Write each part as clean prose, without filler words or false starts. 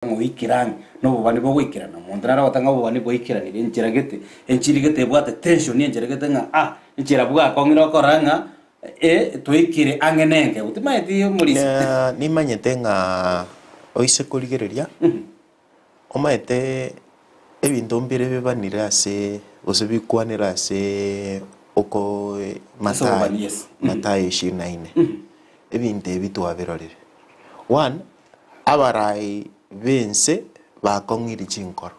Ng'a oikire ang'e nobobani bogoikerana. Omonto nare ogoteba ng'a obobani bwaikeranire enchera gete, enchiri gete ebwate tension enchera gete ng'a ah, enchera bwakong'ire okorora ng'a eh, twaikire ang'e na enkegu. Timaeti omorisia. Na nimanyete ng'a oise korigereria, omanyete ebinto mbire bibanire ase gose bikwanire ase oko Ase Mathayo, obobani, yes. Mathayo ishirini na ine. Ebinto ebi twabirorire. One, Abarai b'ense bakong'irie chinkoro,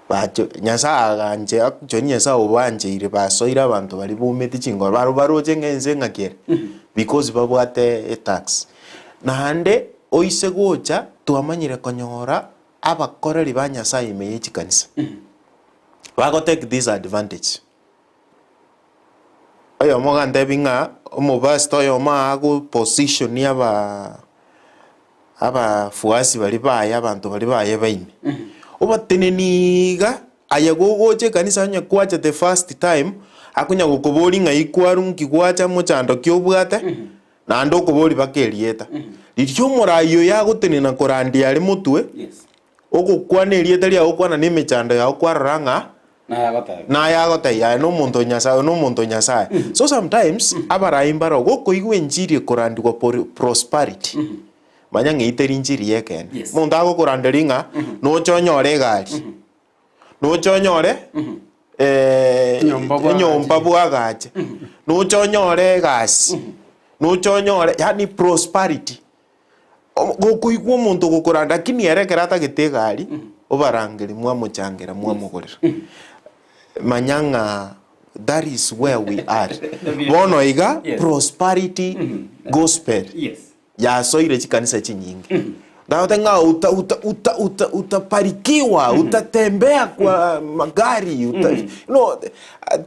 bacho Nyasae aganche actually Nyasae obancheire basoire abanto baria baumeti chinkoro barobwo baroche ng'a ense ng'aki ere because babwate etax. Naende oise gocha twamanyire konyora abakoreri ba Nyasae ime ye chikanisa, bago take this advantage. Oyomo ogantebi ng'a omopastor oyomo ago position aba abafuasi baria baye abanto baria baye baime. Obateneni iga, aye gogocha ekanisa onye kwachete first time, akonya gokoboria ng'ai kwarwa nki gwacha mochando ki obwate, naende okoboria mpaka erieta. Riria omorai oyo agotenena korandia are motwe, Yes. Ogokwana erieta riao okwana nemechando yao kwarora ng'a naye agotebia aye nomonto o Nyasae oyo nomonto o Nyasae. So sometimes abarai mbaro gokoigwa enchiri ekorandigwa por prosperity manya ng'a eyio teri nchiri y'ekeene. Yes. Omonto agokoranderia ng'a noche onyore egari, noche onyore Enyomba bwagache. enyomba bwagache, noche onyore egasi, noche onyore yaani prosperity. Gokoigwa omonto ogokoranda lakini ere ekero atagete egari, obarangerie mwamochangera mwamogorera. Manya ng'a that is where we are. Bono iga Yes. prosperity gospel Yes. yasoire chikanisa chinyinge. Nagote ng'a uta uta uta uta utabarikiwa, utatembea kwa magari, uta no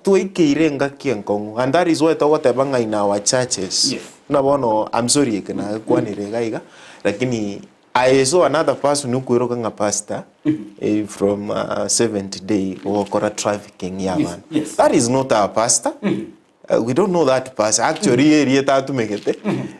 twaikeire engaki enkong'u and that is why togoteba ng'a in our churches. Yes. Buna bono I'm sorry eke nagekwanire iga iga, lakini I saw another person okweroka ng'a pastor eh, from uh, seventh day ogokora trafficking ya Yes, abana. yes. That is not our pastor. Uh, we don't know that pastor. Actually erieta atumegete.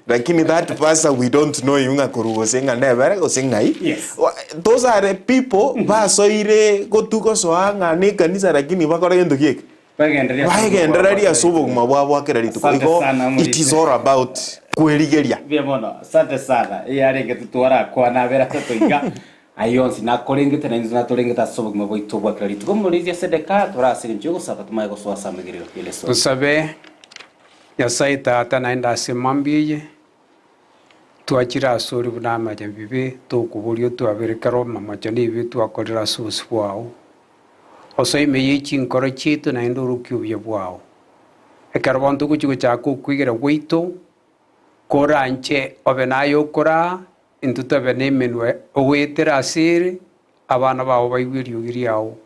Lakini that pastor we don't know him ng'a korwa gose ng'a nebere gose ng'ai. Yes. Wa- Those are the people basoire gotugosoa ng'a ne ekanisa lakini bakora gento kieke. Bagendereria ase obogima Bagendereria ase bwa obogima bwabo bwa kera rituko. Asante Igo sana, it Omorisia. is all about kwerigeria. Mbuya mono, asante sana. Eyarenge titwarakwana abere atato iga. Ayio onsi nakorengete na intwe natorengete ase obogima bwaito bwa kera rituko. Omorisia Sedeka, tore ase engencho y'ogosaba tomanye gosoa ase amagerero y'eleso. Tosabe, Nyasae Tata, naende ase mambia eye, twachire asore buna amanyabibe, tokoboria otwabere kera omomocho na ebibe twakorire ase obosio bwao. Osoe ime ye chinkoro chiaito naende orokie obuya bwao. Ekero bono togochia gochaka okwegera gwaito, koranche obe naye okoraa, intwe tobe nemenwa ogoetera ase ere, abana bao baigwe eriogi riao.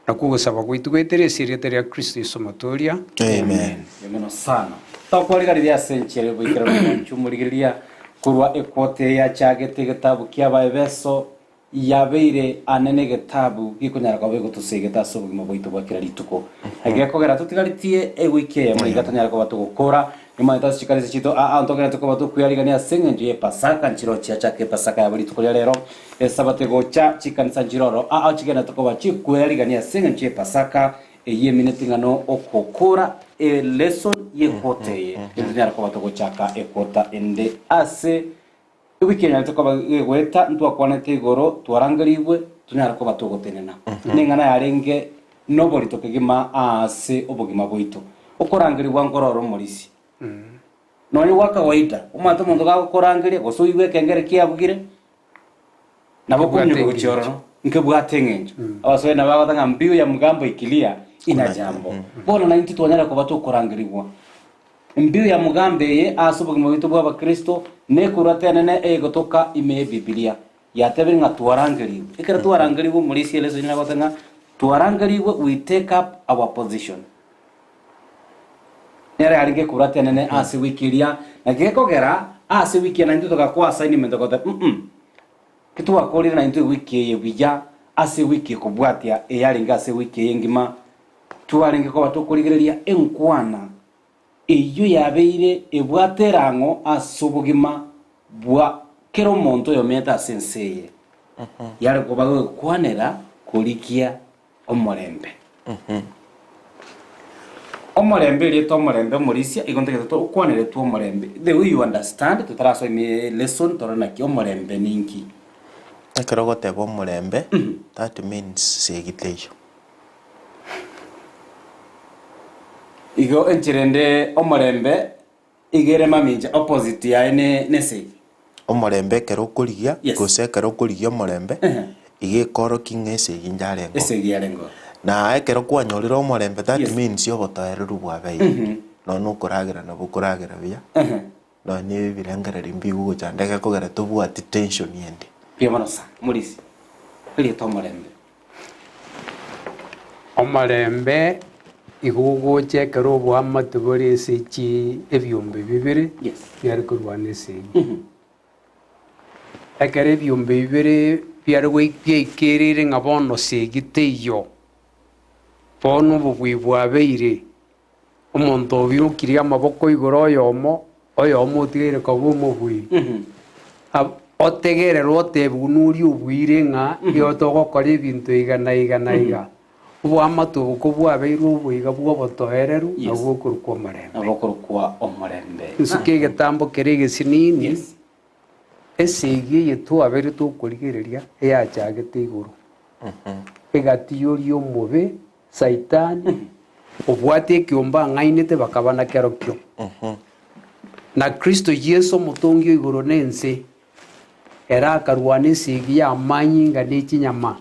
Nakwo ogosaba gwaito goetera ase erieta ria Kristo Yeso Omotoria. Amen. Mbuya mono sana. Tokwariganirie ase enchera y'oboikeranu bwanchu omorigereria korwa ekwota eye yachagete egetabu ki'Abaefeso Yabeire ane negetabu gekonyara koba egotosegeta ase obogima bwaito bwa kera rituko. Gekogera totigaretie ewiki eyemo iga tonyare koba togokora. Nimanyete ase chikanisa chiaito aa ntogenderete koba tokwearigania ase engencho y'Epasaka. Nchiroo chiachaka Epasaka yabo rituko ria rero. Esabato egocha, chikanisa nchiroro aa chigenderete koba chikwearigania ase engencho y'Epasaka eyio emineti ng'a no okokora elesson y'equota eye. Naintwe tonyare koba togochaka equota ende ase Ewiki enyarete koba gegoeta ntwakwanete igoro twarangerigwe tonyare koba togotenena. Neng'ana yarenge noborito kegima aase obogima bwaito. Okorangerigwa nkororo omorisia. Nonya gwa kawaida, omanyete omonto gagokorangeria gose oigwe ekengere kiabugire, nabo Nkebwate okominyoka gochia engencho. ororo, nkebwate eng'encho. Abaswahili nabo bagoteba ng'a mbiu ya mgambo ikilia ina jambo. Bono naintwe twanyare koba tokorangerigwa. Mbiu ya mogambi eye ase obogima bwaito bw'Abakristo nekorwata enene eyegotoka ime y'Ebibilia. Yatebire ng'a twarangerigwe. Ekero twarangerigwe omorisia Yeso nigo agoteba ng'a twarangerigwe we take up our position. Nere yarenge ekurata enene ase wiki eria, naki gekogera ase wiki eye naintwe togakoa assignment togoteba mm ki twakorire naintwe ewiki eye buya ase ewiki ekobwatia eyarenge ase ewiki eye engima twarenge koba tokorigereria enkwana Eyio yabeire ebwate erang'o ase obogima bwa kera omonto oyomenyete ase ense eye. Yare koba gokwanera korigia omorembe. Omorembe erieta omorembe omorisia igo ntagete tokwaneretwe omorembe. The way you understand totarasoa ime lesson torore naki omorembe ninki. Ekero ogoteba omorembe, that means segi teiyo. Igo enchera ende omorembe iga ere mamincha opposite yaye ne nesegi. Omorembe ekero okorigia, Yes. gose ekero okorigia omorembe, Ehe. iga ekorokia ng'a esegi njarenge oo. Esegi yarenge oo. Na ekero kwanyorire omorembe that Yes. means obotoereru bwabeire. Nonya na okoragera nabo okoragera buya, Ehe. nonya na ebirengererio mbigogochanda egekogera tobwati tension ende. Mbuya mono sana, Morisi. Erieta omorembe. Omorembe igo ogocha ekero oboamate bore ase chi ebiombe bibere Yes. biare korwana esegi. Ekero ebiombe bibere biare goi biaikereire ng'a bono segi teiyo, bono obobui bwabeire, omonto obirokirie amaboko igoro oyomo, oyomo otigaire koba omobui, ab- otegererwe otebiwe noria obuire ng'a igo togokora ebinto iga na iga na iga. Oboamate obo kobwabeirwe oboiga bw'obotoereru, Yes. nabwo okorokwa omorembe. Nabo okorokwa omorembe. Nsuke egetambo kere egesinini, Yes. esegi eye twabeire tokorigereria eyachagete igoro, egati y'oria omobe, Saitani, obwate ekeombe ang'ainete bakaba nakerokio. Na Kristo Yeso omotongi o igoro na ense, ere akarwana esegi y'amanyinga ne chinyama,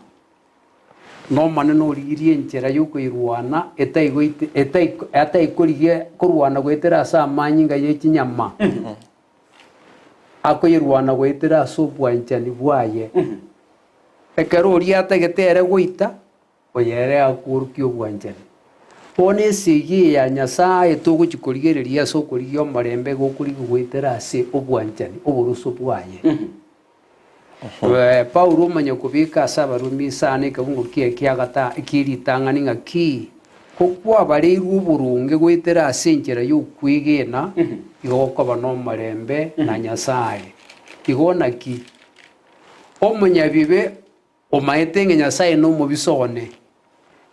na Omonene origirie enchera y'okoirwana etaigoite etaiko ataikorigia korwana goetera ase amanyinga ye chinyama, akoyerwana goetera ase obwanchani bwaye. Ekero oria atagete ere goita, Oyo ere akworokia obwanchani. Bono esegi eye ya Nyasae togochia korigereria ase okorigia omorembe igo okorigia goetera ase obwanchani, oboroso bwaye. Paulo omanya kobeka ase Abarumi isano ekebungo kiaye kia gata kie ritang'ani ng'a ki, kokwabareirwe oboronge goetera ase enchera y'okwegena, igo gokoba nomorembe na Nyasae. Igo naki? Omonyabibe Omaete ng'a Nyasae nomobisa one.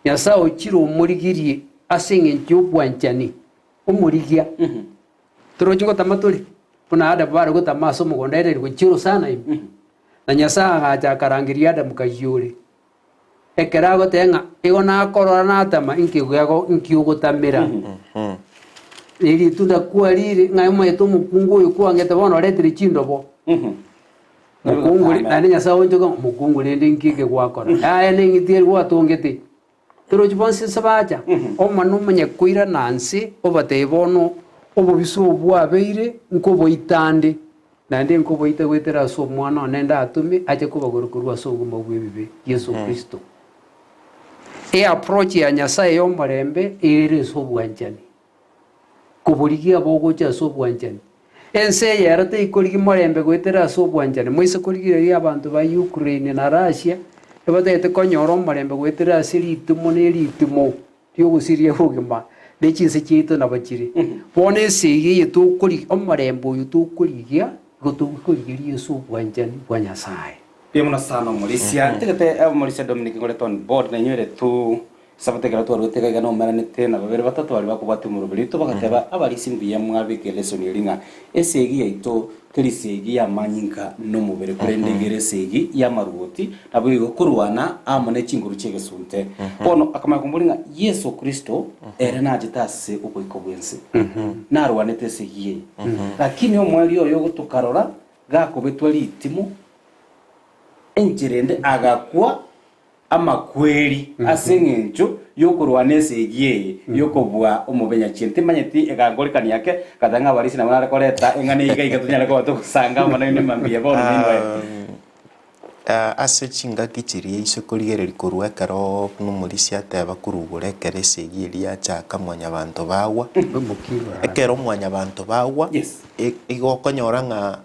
Nyasae ochire omorigirie ase engencho y'obwanchani, omorigia. Torochi ngotama tore, buna Adamu bare gotama ase omogondo Edeni gochia orosana ime. Na Nyasae agacha akarangeria Adamu kayio ore. Ekero agoteba ng'a igo nakorora natama, inki giago inki ogotamera? Neritunda kwarire, ng'a omaete omokungu oyo kwang'ete bono oretire chindobo. Mokungu ri- naende Nyasae aonchoke ng'a mokungu rende inki eke gwakora? Yaya neng'iti eri gwatongete. Torochi bonsi nse bacha, Omonene omanye koirana nse, obatebie bono obobisa obo bwabeire nkoboita nde, naende nkoboita goetera ase Omwana one ndatome ache kobagora korwa ase obogima bw'ebibe, Yeso Kristo. Eapproach ya Nyasae y'omorembe ere ase obwanchani. Koborigia bogocha ase obwanchani. Ense eye ero teikorigia morembe goetera ase obwanchani. Moise korigereria abanto ba Ukraine na Russia, ebatagete konyora omorembe goetera ase ritimo ne ritimo ri'ogosiria obogima, ne chinse chiaito nabo chire. Bono esegi eye tokorigia, omorembe oyo tokorigia, igo tokorigeria ase obwanchani bwa Nyasae. Mbuya mono sana omorisia. Ntagete omorisia Dominic ngorete on board nainywere tu Esabato ekero twaruete iga iga naumeranete na babere batato baria bakobwatia omoroberi oito, bagateba, Abarisi mbuya mwabeka elesoni eria ng'a esegi yaito teri segi y'amanyinga na omobere, korende iga ere esegi y'amaruoti, naboigo korwana amo ne chinguru chi'egesunte. Bono akamanya komboria ng'a Yeso Kristo ere nachete ase oboiko bw'ense, narwanete esegi eye. Lakini omoerio oyo tokarora gakobetwa ritimo, enchera ende agakwa amakweri ase engencho y'okorwana esegi eye y'okobua omobenyachien. Timanyeti egangorekani ake, gata ng'a abarisia nabo nare koreta eng'ana eye iga iga tonyare koba togosanga amo nainwe mambia bono meanwhile. Ase chingaki chiria ise korigereria korwa ekero buna omorisia ateba korwa igoro ekero esegi eria yachaka mwanyabanto bagwa, ekero mwanyabanto bagwa, Yes. igo okonyora ng'a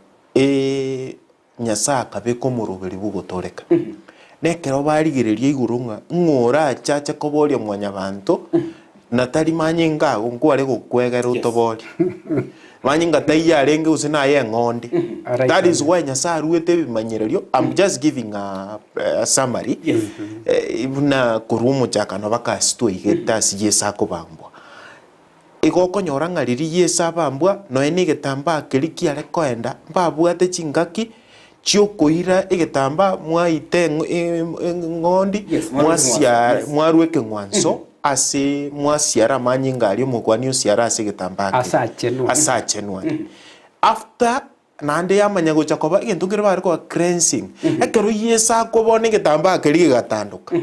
Nyasae akabeka omoroberi bw'ogotooreka. Na ekero barigereria igoro ng'a ng'o orache ache koboria mwanyabanto, na tari manyinga ago nkware gokwegera otoborie. Manyinga taiyo arenge gose naye eng'ondi. That is why Nyasaye aruete ebimanyererio, I'm just giving a, a summary, Yes. eh, buna korwa omochakano mpaka ase twaigete ase Yeso akobambwa. Igo okonyora ng'a riria Yeso abambwa, nonya na egetambaa keria kiare koenda, mbabwate chingaki chiokoira egetambaa mwaita eng'o- em- eng'ondi, Yes, mwarua ekeng'wanso, mwasiara yes. mwarua ekeng'wanso ase mwasiara amanyinga aria omokuani osiare ase egetambaa keria. Ase achenwa. Ase achenwa. After naende yamanya gocha koba egento nkere bare koba cleansing. Ekero Yeso akobona egetambaa keria gegatandoka,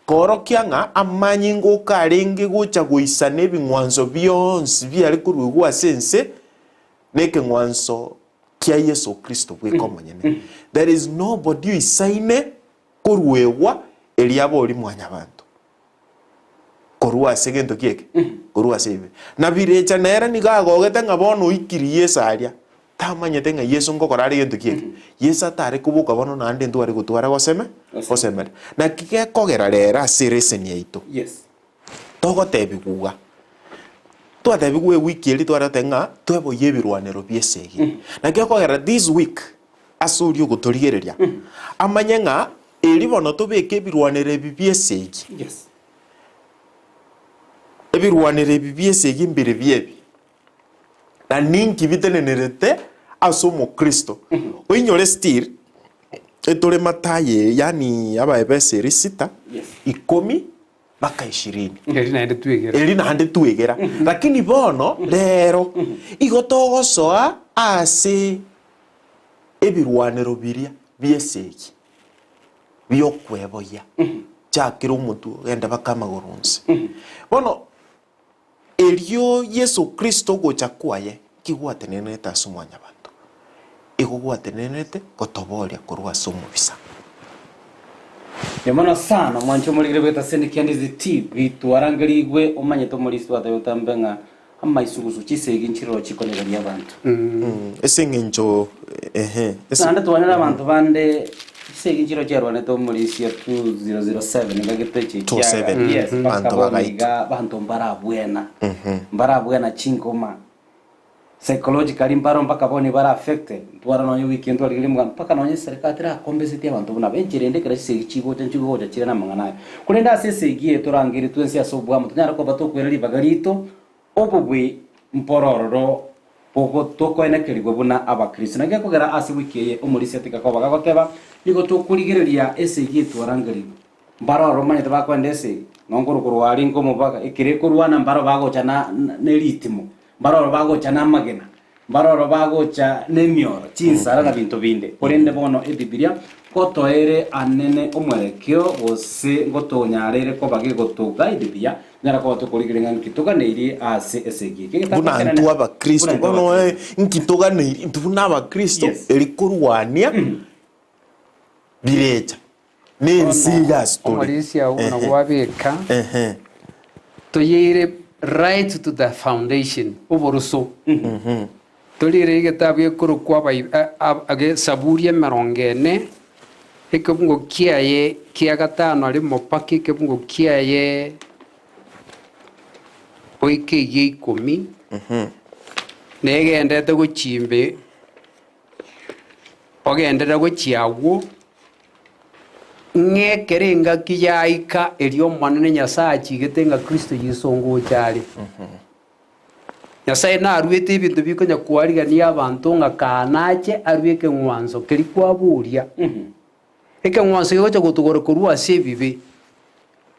koorokia ng'a amanyinga oka arenge gocha goisana ebing'wanso bionsi biare koruegwa ase ense, na ekeng'wanso kia Yeso Kristo bweka omonyene. There is nobody oisaine koruegwa erio abe oria mwanyabanto. Korwa ase gento ki eke? Korwa ase ebibe. Na birecha nere nigo agogete ng'a bono oikirie Yeso aria, tamanyete ng'a Yeso ngokora are gento ki eke? Yeso atare koboka bono naende ntware gotwara goseme gosemeria. Naki gekogera rero ase ereseni yaito, Yes. togotebigwa iga, twatebigwa ewiki eria tware goteba ng'a tweboyie ebirwanero bia esegi. Naki gekogera this week, ase oria ogotorigereria, amanye ng'a Erio bono tobeke ebirwanero ebi bi'esegi. Yes. Ebirwanero ebi bi'esegi mbire biebi, na ninki bitenenerete ase omokristo. Oinyore still, etore Mathayo eye, yaani Abaefeso ere sita, Yes. ikomi mpaka ishirini. Eri naende twegera. Eri naende twegera. Lakini bono rero, igo togosoa ase ebirwanero biria bi'esegi. Bi'okweboyia, chakera omotwe ogende mpaka amagoro onsi. Bono erio Yeso Kristo ogocha kwaye ki gwatenenerete ase mwanyabanto? Igo gwatenenerete gotoboria korwa ase omobisa. Mbuya mono sana omwanchi omorigire bweta Send Candice TV twarangerigwe omanyete omorisi twatebete otambe ng'a Amaisugusu, chisegi nchiroro chikonegeria abanto. Ase eng'encho ehe. Ase. Naende twanyora abanto bande chisegi nchiroro chiarwanete omorisia 2007 ngagete echi 27, ekiaga yes mpaka Banto bono bagaitwa. iga abanto mbarabwena mbarabwena chingoma psychologically mbaro mpaka bono bare affected ntwara nonye wiki ntwarigereria omogano mpaka nonye serikali terakombesetie abanto buna aba enchera ende ekero chisegi chigocha nchigocha chire namang'ana aya. Korende ase esegi eye torangerie twensi ase oboamo tonyare koba tokwera ribaga riito Obobui mporororo tokoenekerigwe buna Abakristo. Naki gekogera ase wiki eye omorisia tiga koba gagoteba, Nigo tokorigereria esegi etwarangerigwe. Mbaroro omanyete bakoenda esegi, nonye korwa arenge omobaga, ekero ekorwana mbaro bagocha na neritimo, mbaroro bagocha namagena, Mbaroro bagocha nemioro, chinsara na binto binde. Korende bono Ebibilia ngotoere anene omwerekeo, gose ngotonyarere koba gegotoguide buya, tonyare koba tokorigereria ng'a nki toganeirie ase esegi eke. Egetabu Buna ekenene, intwe buna Abakristo, intwe bono Abakristo. nki toganeirie intwe buna Abakristo, Yes. eri korwania birecha. Nense Bono iga ase tore. omorisia oo Ehe. nabwo abeka Ehe. toyeire right to the foundation oboroso torire egetabu gekorokwa abai- a- a- age saburi emerongo ene ekebungo kiaye kia gatano arimo mpaka ekebungo kiaye goika egia ikomi negendete gochia imbe Ogenderere gochia agwo, ng'a ekero engaki yaika eria Omonene Nyasae achigete ng'a Kristo Yeso ngocha are. Nyasae naruete ebinto bikonya koarigania abanto ng'a kaa nache arue ekeng'wanso keria kwaboria. Ekeng'wanso gegocha gotogora korwa ase ebibe.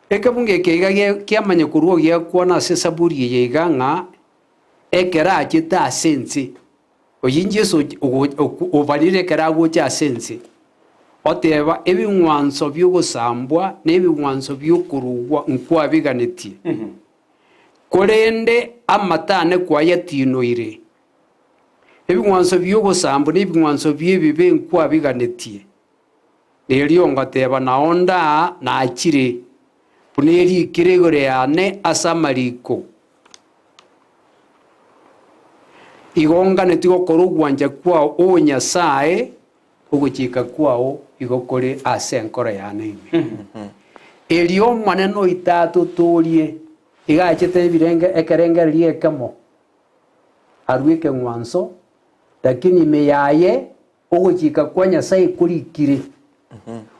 Ekebungo eke iga kiamanya korwa giakwana ase Esaburi eye iga ng'a ekero achete ase ense. Oyio Yeso obarire ekero agocha ase ense, oteba, Ebing'wanso bi'ogosambwa na ebing'wanso bi'okorugwa nkwabiganetie, korende amato ane kwayatinoire. Ebing'wanso bi'ogosambwa na ebing'wanso bi'ebibe nkwabiganetie. Erio ngoteba, Nao ndaa nachire, buna erikire igoro yane ase amariko. Igo nganeti gokora ogwancha kwao, O Nyasae, ogochika kwao igo kore ase enkoro yane ime. Erio Omonene oito atotoorie, iga achete ebirenge ekerengererio ekemo. Arue ekeng'wanso, lakini ime yaye ogochika kwa Nyasae korikire.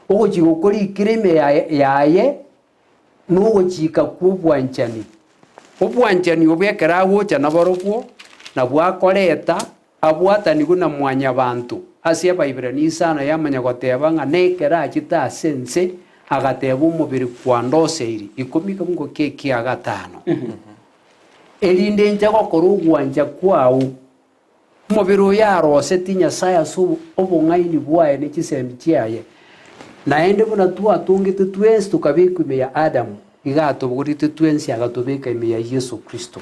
Ogochika korikire ime yaye yaye nogochika kw'obwanchani. Obwanchani obwo ekero agocha naborobwo, nabwo akoreta abwatanigwe na mwanyabanto. Ase Abaibirania isano yamanya goteba ng'a nekero achete ase ense, agateba omobere kwandoseiri, ikomi kebungo kia ekia gatano. Erinde inche gokora ogwancha kwao. Omobere oyo arosetie Nyasae ase obong'aini bwaye ne chisemi chiaye, naende buna twatongete twensi tokabekwa ime ya Adamu, iga atobogoretie twensi agatobeka ime ya Yeso Kristo.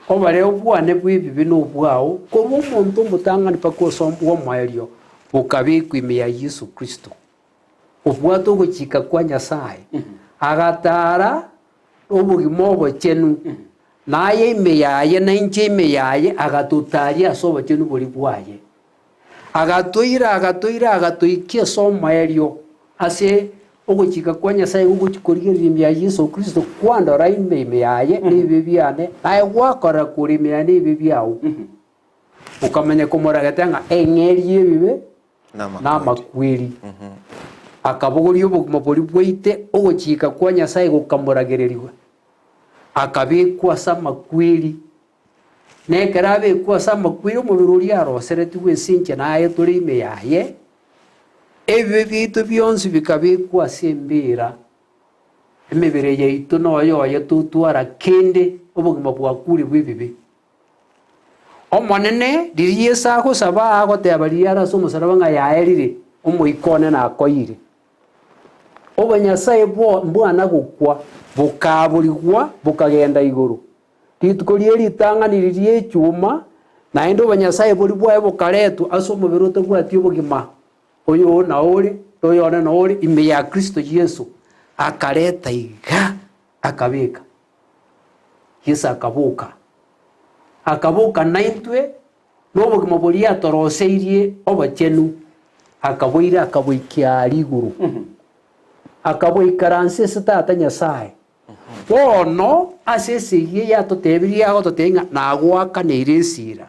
Oboreu bwane bw'ebibe nobwao, korwa omonto omotang'ani mpaka ase bw'omoerio, bokabekwa ime ya Yeso Kristo. Obwate ogochika kwa Nyasae, agataara obogima obochenu, na aye ime yaye, na inche ime yaye, agatotaaria ase obochenu boria bwaye. Agatoira, agatoira, agatoikia ase omoerio ase ogochika kwa Nyasae gogochia korigereria ime ya Yeso Kristo, kwandora ime ime yaye na ebibe biane, naye gwakorora kore ime yane ebibe biao. Okamanya komoragete ng'a eng'eria y'ebibe namakweri. Akabogoria obogima boria bwaite ogochika kwa Nyasae gokamoragererigwa, akabekwa ase amakweri. Na ekero abekwa ase amakweri omobere oria aroseretigwe ase inche na aye tore ime yaye, ebibe biaito bionsi bikabekwa ase embeera, emebere yaito noyo oye totwara kende obogima bwakure bw'ebibe. Omonene, riria Yeso agosaba agoteba riria are ase omosaraba ng'a yaerire, omoika one nakoeire. Obonyasae bwo mbwana gokwa, bokaborigwa bokagenda igoro. Rituko rie ritang'ani riria echuma, naende obonyasae boria bwaye bokaretwa ase omobere otabwati obogima, oyo oo nao ore, na oyo one nao ore, ime ya Kristo Yeso, akareta iga, akabeka. Yeso akaboka, akaboka naintwe nobogima boria atoroseirie obochenu, akaboira akaboikia aria igoro, akaboikaransa ase Tata Nyasae. Bono ase esegi eye atotebirie agototebia ng'a nagoakaneire esira,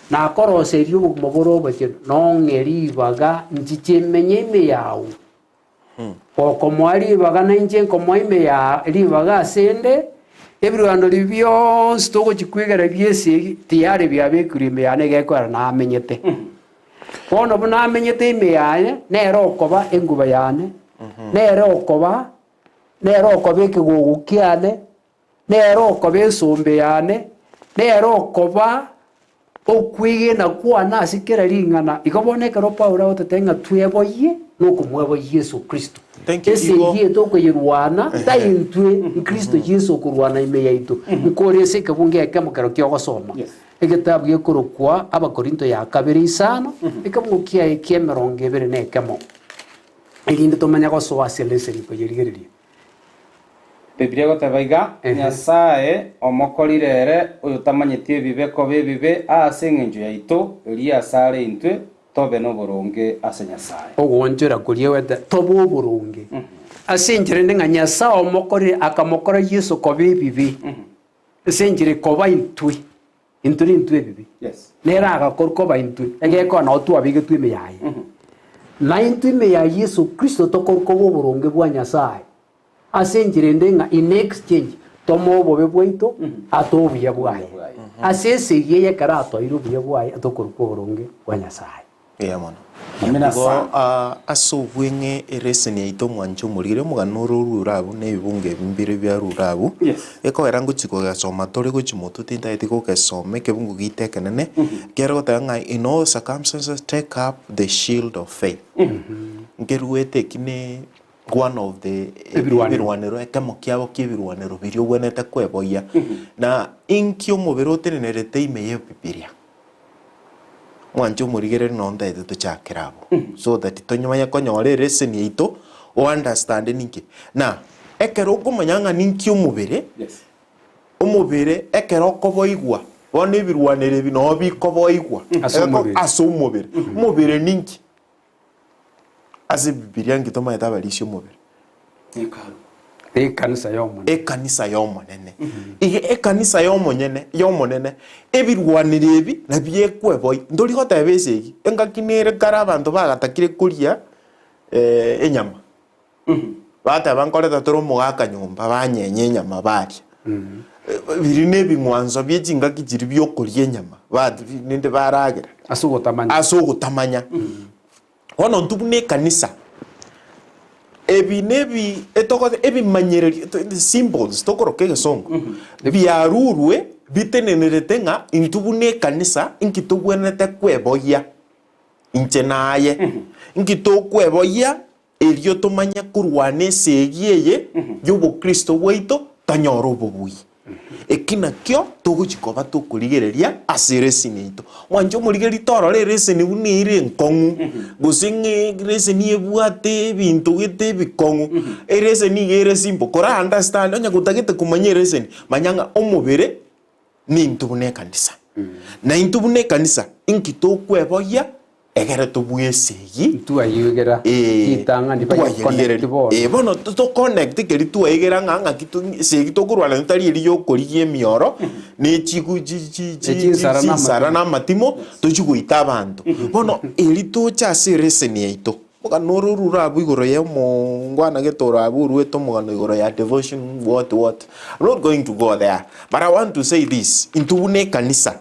nakoroseirie obogima bore obochenu, nong'e ribaga nchiche menye ime yao. Gokomoa ribaga nainche nkomoa ime ya ribaga asende, ebirwandori bionsi togochia kwegera bi'esegi tiyari biabekirwe ime yane egekoera namenyete. Bono buna amenyete ime yaye, nere okoba enguba yane, nere okoba nere okoba ekegogo kiane, Nere okoba esombe yane, nere okoba okwegena kwane ase kera ring'ana. Igo bono ekero Paulo agototebia ng'a tweboyie, nokomweboyia Yeso Kristo. Thank you, Igo. Esegi eye tokoyerwana, tai intwe, Nkristo Yeso okorwana ime yaito. Nkore ase ekebungo ekemo kero ki'ogosoma. Yes. Egetabu gekorokwa Abakorinto ya kabere isano, ekebungo kiaye ki'emerongo ebere na ekemo, erinde tomanye gosoa ase leseni koyerigereria. Biblia egoteba iga, Ehe. Nyasae omokorire ere oyotamanyeti ebibe koba ebibe ase engencho yaito, erio asare intwe tobe noboronge ase Nyasae. Ogoonchora koria gwete tobe oboronge. Ase enchera ende ng'a Nyasae omokorire akamokora Yeso koba ebibe, ase enchera ekoba intwe, intwe nintwe ebibe. Yes. Nere agakorwa koba intwe, egekoa nao twabegetwe ime yaye. Na intwe ime ya Yeso Kristo tokorwa koba oboronge bwa Nyasae. Ase enchera ende ng'a in exchange tomoe obobe bwaito atoe obuya bwaye. Ase esegi eye ekero atoeire obuya bwaye tokorokwa oboronge bwa Nyasae. Eya mono. Amina Igo sana. ah, ase obweng'e ereseni yaito omwanche omorigere omogano ore orure abwo na ebibungo ebi mbire biarure abwo. Yes. Ekogera ngochia kogesoma tore gochia motwe tintageti gogesoma ekebungo giaito ekenene, kere goteba ng'a in all circumstances take up the shield of faith. Nkeruete eki ne one of the Ebirwanero. ebirwanero ekemo kiabo kia ebirwanero biria obwenerete kweboyia. Na inki omobere otenenerete ime ya ebibiria? Mwanche omorigereria nonye ntaete tochakere abwo so that tonyomanye konyora elesson yaito o understand ninki. Na ekero okomanya ng'a ninki omobere, Yes. omobere ekero okoboigwa bono ebirwanero ebi noo bikoboigwa Ase omobere. ase omobere. Omobere ninki? Ase ebibiria nki tomaete abarisia omobere? Hekalu. Ekanisa y'Omonene. Ekanisa y'Omonene. Iga ekanisa y'omonyene y'Omonene, ebirwanero ebi nabio ekweboi. Ntori goteba esegi, engaki nere kare abanto bagatakire koria enyama, bateba nkoreta tore omogaka nyomba banyenye enyama baria. Biria na ebing'wanso bie chingaki chiria biokoria enyama, bat rende baragera. Ase ogotamanya. Ase ogotamanya. Bono intwe buna ekanisa, ebi nebi etogote ebimanyererio to symbols tokoroka egesongo, biarurwe bitenenerete ng'a intwe buna ekanisa inki tobwenerete kweboyia inche na aye, inki tokweboyia erio tomanye korwana esegi eye y'obokristo bwaito tonyore obobui. Eki nakio togochia koba tokorigereria ase eresini yaito. Mwanche omorigereria torore eresini buna ere enkong'u, gose ng'a eresini ebwate ebinto gete ebikong'u. Ereseni iga ere simple, kora understand onye gotagete komanya ereseni, manya ng'a omobere nintwe buna ekanisa. Na intwe buna ekanisa, inki tokweboyia Egere tobue esegi. Ntwayiegera ritang'ani baye-connect bono. Ee, bono to-connect keria twaegera ng'a ng'aki to esegi tokorwana tari eria ya okorigia emioro, ne chigu chi chi chi Ne chinsara na chinsara amatimo. na amatimo, tochie goita abanto. Bono eri toche ase ereseni yaito, omogano ore orure abwo igoro ya omongwana gete ore abwo oruete omogano igoro ya devotion what what, I'm not going to go there, but I want to say this, intwe buna ekanisa,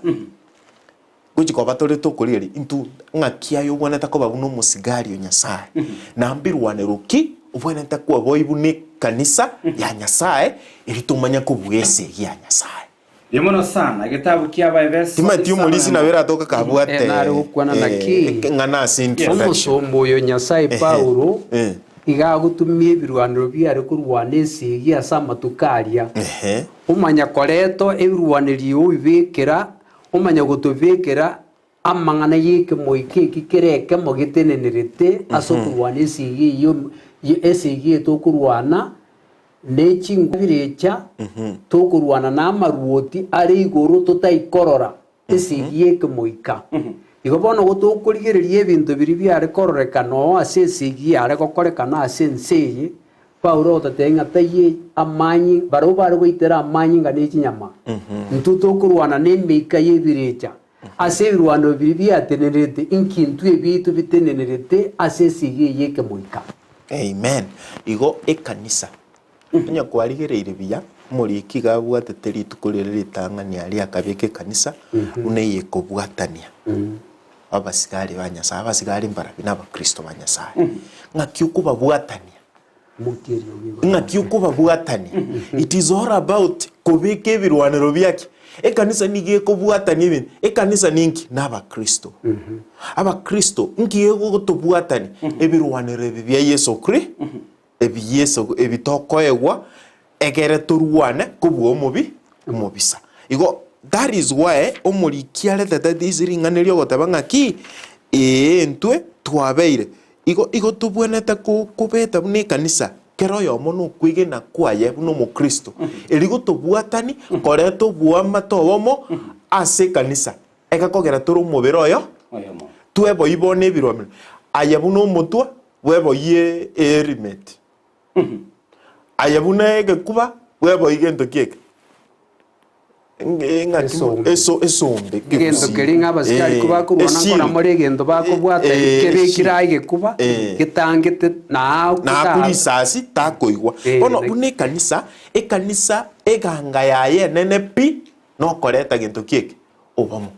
Gochia koba tore tokorigereria intwe ng'aki aye obwenerete koba buna omosigari o Nyasae, na mbirwanero ki obwenerete kweboyia buna ekanisa ya Nyasae erio tomanye kobua esegi ya Nyasae. Mbuya mono sana. Egetabu kia Abaefeso Timati isano omorisia nemo. nabo eratoke kabwate Eh, nare gokwana naki? eng'ana ase introduction. Omosomba oyo Nyasae Ehe, Paulo eh. iga agotumia ebirwanero biare korwana esegi ase amatuko aria, Ehe. omanya koreta ebirwanerio obibekera Omanye gotobekera amang'ana y'ekemoika eki kere ekemo getenenerete ase okorwana esegi eyio esegi eye tokorwana ne chinguru birecha, tokorwana na amaruoti are igoro totaikorora esegi y'ekemoika. Igo bono gotokorigereria ebinto biria biare kororekana oo ase esegi yare gokorekana ase ense eye, Paulo ogototebia ng'a taiyo amanyi, barabwo bare goitera amanyinga ne chinyama, intwe tokorwana nemeika y'ebirecha. Ase ebirwanero biria biatenenerete, inki intwe ebiaito bitenenerete ase esegi eye y'ekemoika? Amen. Igo ekanisa, onye kwarigereire buya, omoriki iga abwatete rituko riria ritang'ani aria akabeka ekanisa buna eyekobwatania abasigari ba Nyasaye. Abasigari mbarabwo na abakristo ba Nyasaye. Ng'aki okobabwatania? Ng'aki okobabwatania? It is all about kobeka ebirwanero biaki. Ekanisa nigo ekobwatania ebinto. Ekanisa ninki? Na abakristo. Abakristo, nki egotobwatania? Ebirwanero ebi bia Yeso Kri, ebi Yeso ebi tokoegwa, egere torwane kobua omobi omobisa. Igo that is why omoriki aretete this ring'ana eria ogoteba ng'aki, ee intwe twabeire Igo igo tobwenerete ko kobeta buna ekanisa, kera oyomo nokwegena kwaye buna omokristo, erio gotobwatani koreta oboamate obomo ase ekanisa, egekogera tore omobere oyo Oyomo. tweboyie bono ebiromero. Aye buna omotwe, bweboyie eherimeti. Aye buna egekuba, bweboyie gento ki eke? Ng'aki mo- Esombe. eso esombe Egento keria ng'a abasikari Eh, kobakorwana eshield. nkora more egento bakobwata Eh, kebekire eshield. aye gekuba Eh. getangete naku naku risasi takoigwa Eh, bono na- buna ekanisa ekanisa eganga yaye enene pi nokoreta gento ki eke obomo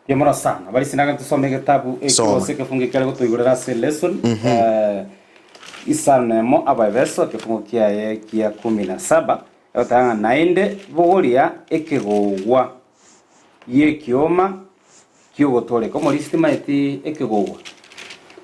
Mbuya mono sana. Barisi naga tusome egetabu eke Soma. gose ekefungo ekere gotoigorera ase lesson isano nemo Abaefeso ekefungo kiaye kia kumi na saba egoteba ng'a naende bogoria ekegogwa gi'ekioma ki'ogotooreka. Omorisia timaeti ekegogwa.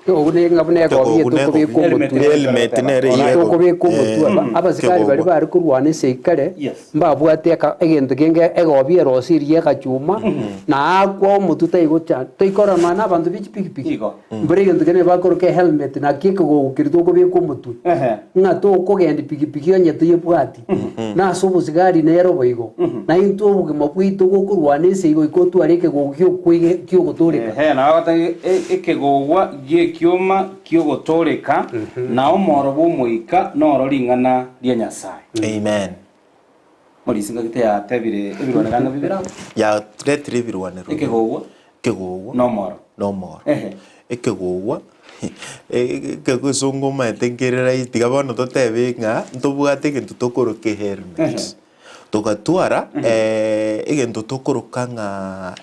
Ekegogwa ne ng'a buna egobi Ekegogwa ne etokobeka egobi. omotwe. Helmet nere Alright. eyio egobi. Tokobeka omotwe aba abasikari baria Ekegogwa. bare korwana esegi kare Yes. mbabwate eka egento kenge egobi erosirie egachuma na akwa omotwe taigocha toikorora nonya na abanto be chipikipiki Igo. mbore egento kende bakoroka ehelmet naki ekegogwa keria tokobeka omotwe Ehe. ng'a tokogendi pikipiki onye toyebwati na ase obosigari nere boigo na intwe obogima bwaito gokorwana esegi goika otware ekegogwa giokoige kiogotoreka. Ehe, nabo bagoteba ekegogwa gie. ekioma ki'ogotooreka, na omoro bw'Omoika noro ring'ana ria Nyasae. Amen. Morisi ngaki teyatebire ebirwanero ang'e bibere abwo? Yaretire ebirwanero bibere. Ekegogwa Ekegogwa na omoro. na omoro. Ehe. Ekegogwa ekegosongo omanyete nkere rahisi tiga bono totebe ng'a ntobwate egento tokoroka ehelmet. Ehe. Togatwara egento tokoroka ng'a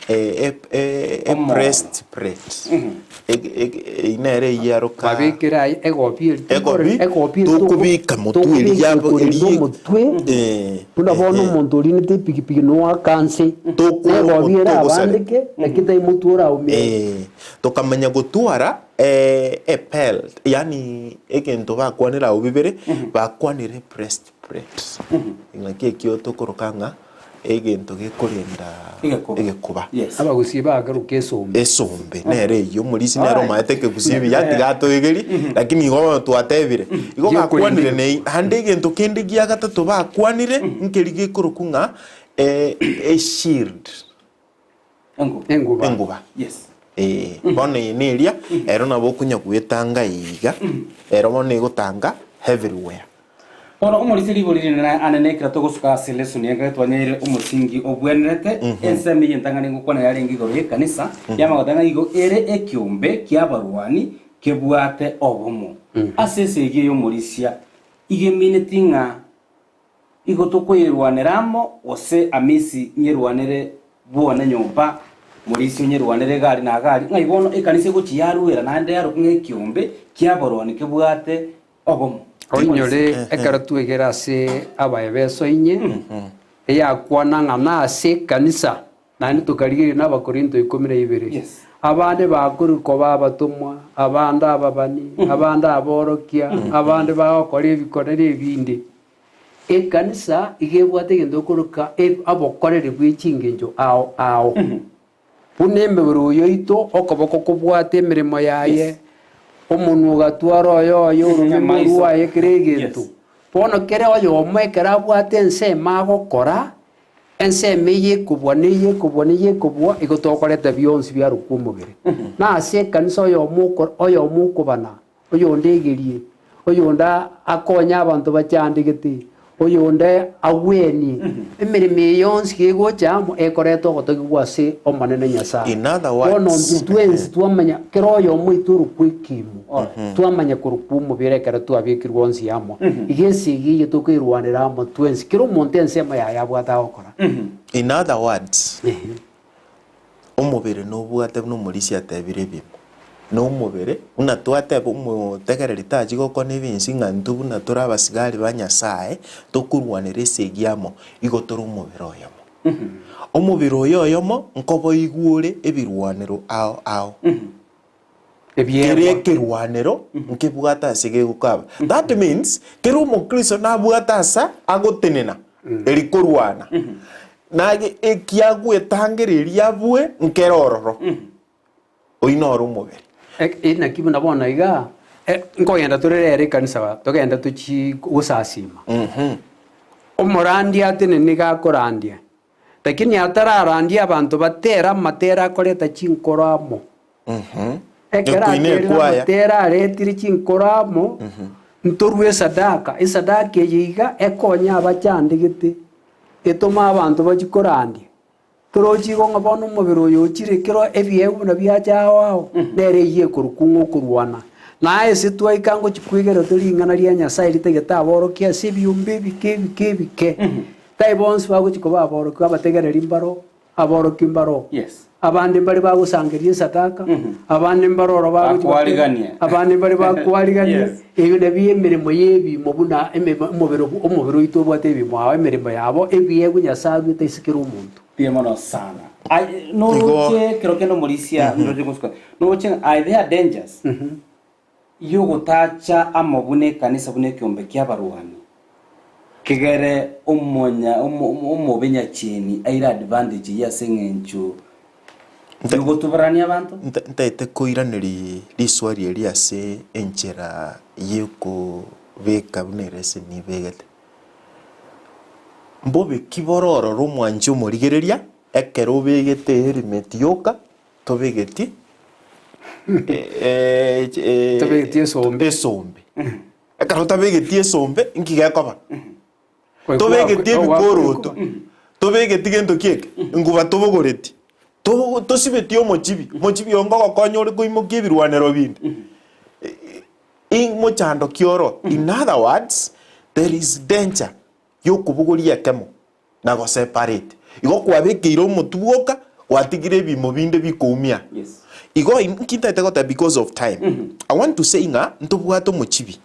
Omoro. breast plate eyio nere eyio aroka Babekere aye egobi eri Egobi, egobi eri tokobeka motwe eri yabo korenda eri omotwe eh, buna bono eh, omonto orinete epikipiki noaka nse Tokora negobi omotwe ere ogosare. abandeke lakini tari motwe oraumire Eh, tokamanya gotwara epelt yaani egento bakwanire abwo bibere bakwanire breast Plate. Ng'aki ekio tokoroka ng'a egento gekorenda Egekuba. egekuba. Yes. Abagusii bagaruka esombe. Esombe nere eyio omorisia nere Alright. omaete ekegusii buya tiga atoegeri lakini igo bono twatebire. Igo Gi'okorenda bakwanire egekuba. nei naende egento kende gia gatato bakwanire nkeri gekorokwa ng'a eshield. Enguba. Enguba. Enguba. Yes. Ee, bono eye neria, ero nabo okonya gwetanga iga, ero bono egotanga everywhere. Bono omorisia ribori rinene anene ekero togosuka ase lesson enga twanyeire omosingi obwenerete ensemo eye entang'ani ngokwana yarenge igoro y'ekanisa yamagota ng'a igo ere ekiombe ki'abarwani kebwate obomo. Ase esegi eye omorisia igo emineti ng'a Igo tokoyerwanera amo, gose Amisi nyerwanere bwone nyomba, Morisi onyerwanere egari na gari, ng'ai bono ekanisa egochia yarwera naende yarokwa ng'a ekiombe ki'abarwani kebwate obomo. Oinyore ekero twegera ase Abaefeso inye, eyakwana ng'a nase ekanisa, naende tokarigereria na Abakorinto ikomi na ibere, Yes. abande bakorwa koba abatomwa, abande ababani, abande aborokia, abande bagokora ebikone na ebinde. Ekanisa iga ebwate egento okoroka obokoreri bwe chingencho ao ao. Buna emebere oyo oito okoboko kobwate emeremo yaye, omonwa ogatwara oyo oye, oromeme Amaiso. orwaye kera egento. Yes. Bono kera oyomo ekero abwate ensemo agokora, ensemo eye ekobua na eye ekobua na eye ekobua, igo tokoreta bionsi biarokwa omobere. Na ase ekanisa oyomo oko oyomo okobana. Oyonde egerie, oyonde akonye abanto bachandegete, oyonde agwenie. Emeremo eye yonsi gegocha amo ekoreta ogotogigwa ase Omonene Nyasae. In other Bono words, intwe twensi twamanya kera oyomo oito orokwa ekiimo, twamanya korokwa omobere ekero twabekirwe onsi amo. Iga esegi eye tokoirwanera amo twensi, kera omonto ensemo yaye abwate agokora. In other words, Omobere nobwate buna omorisia atebire ebimo, na omobere buna twateba omotegereri tachia gokona ebinsi ng'a intwe buna tore abasigari ba Nyasaye tokorwanera esegi amo, igo tore omobere oyomo. Omobere oyo oyomo nkoboigwa ore ebirwanero ao ao. Kera Ebiegwa. ekerwanero nkebwate ase gegokaba. That means kera omokristo nabwate ase agotenena eri korwana. Nage ekiagwetangera eria abue nkere ororo. Oyio noro omobere. E- Naki buna bono iga, eh, nkogenda tore rero ekanisa togende tochie gosasima. Omorandia atenene nigo akorandia, Lakini atararandia abanto batere amatera akoreta chinkoro amo. Ekero Ekoina aterire ekwaya. amatera aretire chinkoro amo, ntorue esadaka. Esadaka eye iga ekonye abachandegete, etome abanto bachie korandia. Torochi igo ng'a bono omobere oyo ochire ekero ebiegwa buna biacha ao ao, nere eyio ekorokwa ng'a okorwana. Naye ase twaika ngochia kwegerete ring'ana ria Nyasaye ritagete aborokia ase ebiombe ebike ebike ebike. Tai bonsi bagochia koba aborokigwa, abategereri mbaro, aborokia mbaro. Yes. Abande mbare bagosangereria esadaka, abande mbare oro bagochia Bakwarigania. abande mbare bakwarigania. Yes. Ebi nabio emeremo y'ebimo buna ememo omobere omobere oito obwate ebimo ao emeremo yabo ebiegwa Nyasae aruete ase kera omonto. Mbuya mono sana. Ai, noroche kero kende omorisia, noroche gosuka. Noroche ng'a are there dangers Y'ogotacha amo buna ekanisa buna ekeombe ki'abarwani, kegere omonya omobe nyachieni aire advantage eyio ase eng'encho y'ogotuberania abanto. Ntaete koiraneria riswali eri ase enchera y'okobeka buna ereseni ebegete. Mbobe ki bore ororo omwanchi omorigereria ekero obegete ehelmet yoka tobegeti? Eh, eh, Otabegeti esombe. Esombe. Ekero otabegeti esombe, nki gekoba? Tobegeti ebikoroto, tobegeti gento ki eke, nkuba tobogoreti, to- tosibeti omochibi, omochibi oyo ngogokonya ore koimokia ebirwanero binde. Mochando ki oro? In other words, there is danger yokobogoria ekemo na go separate. Igo kwabekeire omotwe bwoka, gwatigire ebimo binde bikoumia. Yes. Igo inki ntagete goteba because of time, I want to say ng'a ntobwate omochibi.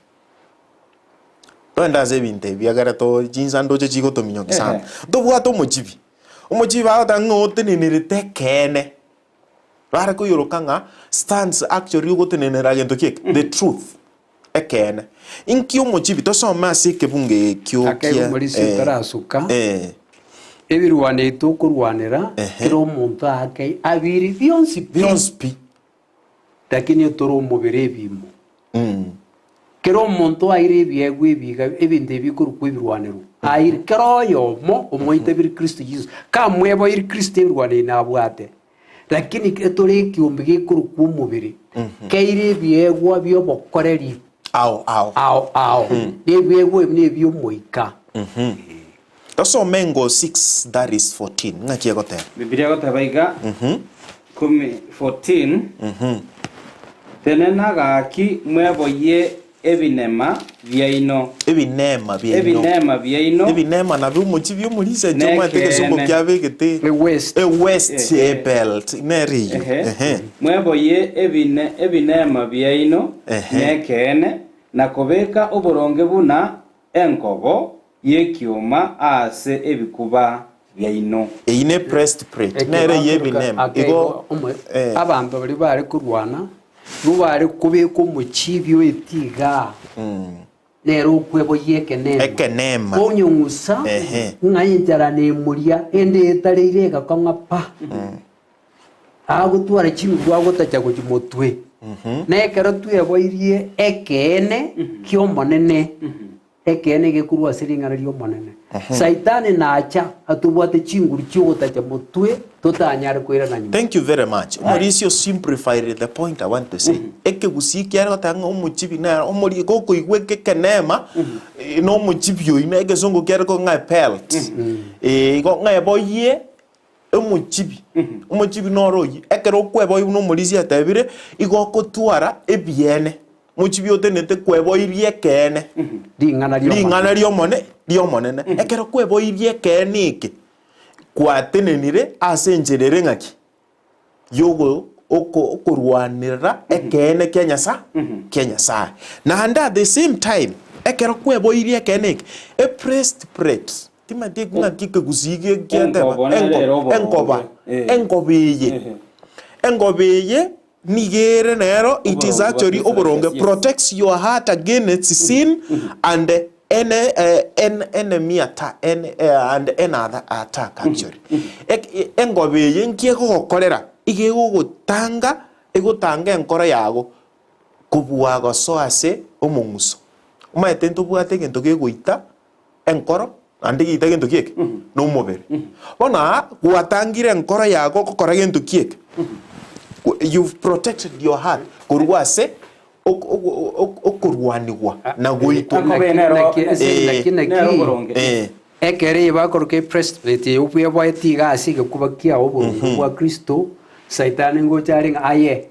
Togende ase ebinto ebi ekere to chinsa ndoche chigotominyokia sana. Ehe. Ntobwate omochibi, omochibi bagoteba ng'a otenenerete ekeene, bare koioroka ng'a stands actually ogotenenera gento ki eke? The truth, ekeene. Inki omochibi, tosome ase ekebungo ekio Ake kia omorisia eh, otarasuka, eh. ebirwano ebi tokorwanera, Ehe. kera omonto aake abiri bionsi pi. Bionsi pi. Lakini otore omobere ebimo. Kera omonto aire ebiegwa ebiga ebinto ebi bikorokwa ebirwanero, aire kera oyomo omoitabire Kristo Yeso, kamweboire Kristo ebirwanero ebi nabwate. Lakini etore ekiombe gekorokwa omobere, keire ebiegwa bi'obokoreri Ao ao. ao ao, na ebiegwa ebi nebi'omoika. Tosome Ngo 6 that is 14, ng'aki egoteba? Bibilia egoteba iga, kumi 14, Tenena gaki mweboyie ebinema biaino, Ebinema biaino. ebinema biaino, Ebinema nabio omochie bi'omorisia inche omanyete egesongo Nekeene. kiabegete Ewest. ewest Ehe. ebelt nere eyio. Ehe. Ehe. Mweboyie ebine ebinema biaino Ehe. nekeene, na kobeka oboronge buna enkobo y'ekioma aase ebikuba biaino. Eyio ne breastplate, nere eyio ebinema. Igo eh. Abanto baria bare korwana nigo bare kobeka omochibi o etiga, Nere okweboyia ekenema. Ekenema. Onyong'usa Ehe. ng'a enchara nemoria, ende etareire egakong'a pa. Agotwara chinguru agotacha gochia motwe. Na ekero tweboirie ekeene ki'Omonene, Ekeene gekorwa ase ring'ana ri'Omonene. Saitani nacha atobwate chinguru chi'ogotacha motwe totanyare koirana nyuma. Thank you very much. Omorisia o simplified the point I want to say. Ekegusii kiare goteba ng'a omochibi nere omori gokoigwa eke ekenema eh, na omochibi oyio na egesongo kiare ko ng'a ebelt. Eh, igo ng'a eboyie omochibi. Omochibi noro oyio, ekero okweboyia buna omorisia atebire, igo okotwara ebiene. Mochibi otenenete kweboirie ekeene, Ring'ana ri'Omonene. ring'ana ri'Omone ri'Omonene. Ekero kweboirie ekeene eke, gwatenenire ase enchera ere ng'aki? Yogo oko okorwanerera ekeene kia Nyasa kia Nyasaye. Naende at the same time, ekero kweboirie ekeene eke, e breastplate, timanyeti ng'aki ekegusii ge giateba, Enkobo nere ere oboronge. enkoba, Eh. enkoba eye, Ehe. enkoba eye Nigo ere nero, it is Oboronge bwa actually Kristo oboronge, righteous, yes. protects your heart against sin and any, eh, en, enemy attack, en, eh, and any other attack actually. Ek- e- Engobe eye nki egogokorera? Iga egogotanga, egotanga enkoro yago kobua gosoa ase omong'uso. Omanyete ntobwate egento gegoita enkoro naende geita gento ki eke? Na omobere. Bono aa, gwatangire enkoro yago gokora gento ki eke? You've protected your heart korwa ase ok- ok- ok- okorwanigwa na goitwa. Akobe nero- Naki- ase- naki- naki- Nero oboronge. Eh, Ekero eye bakoroka ebreastplate eye obweboetie iga ase egekuba kiao oboronge bwa Kristo, Saitani ngocha are ng'a aye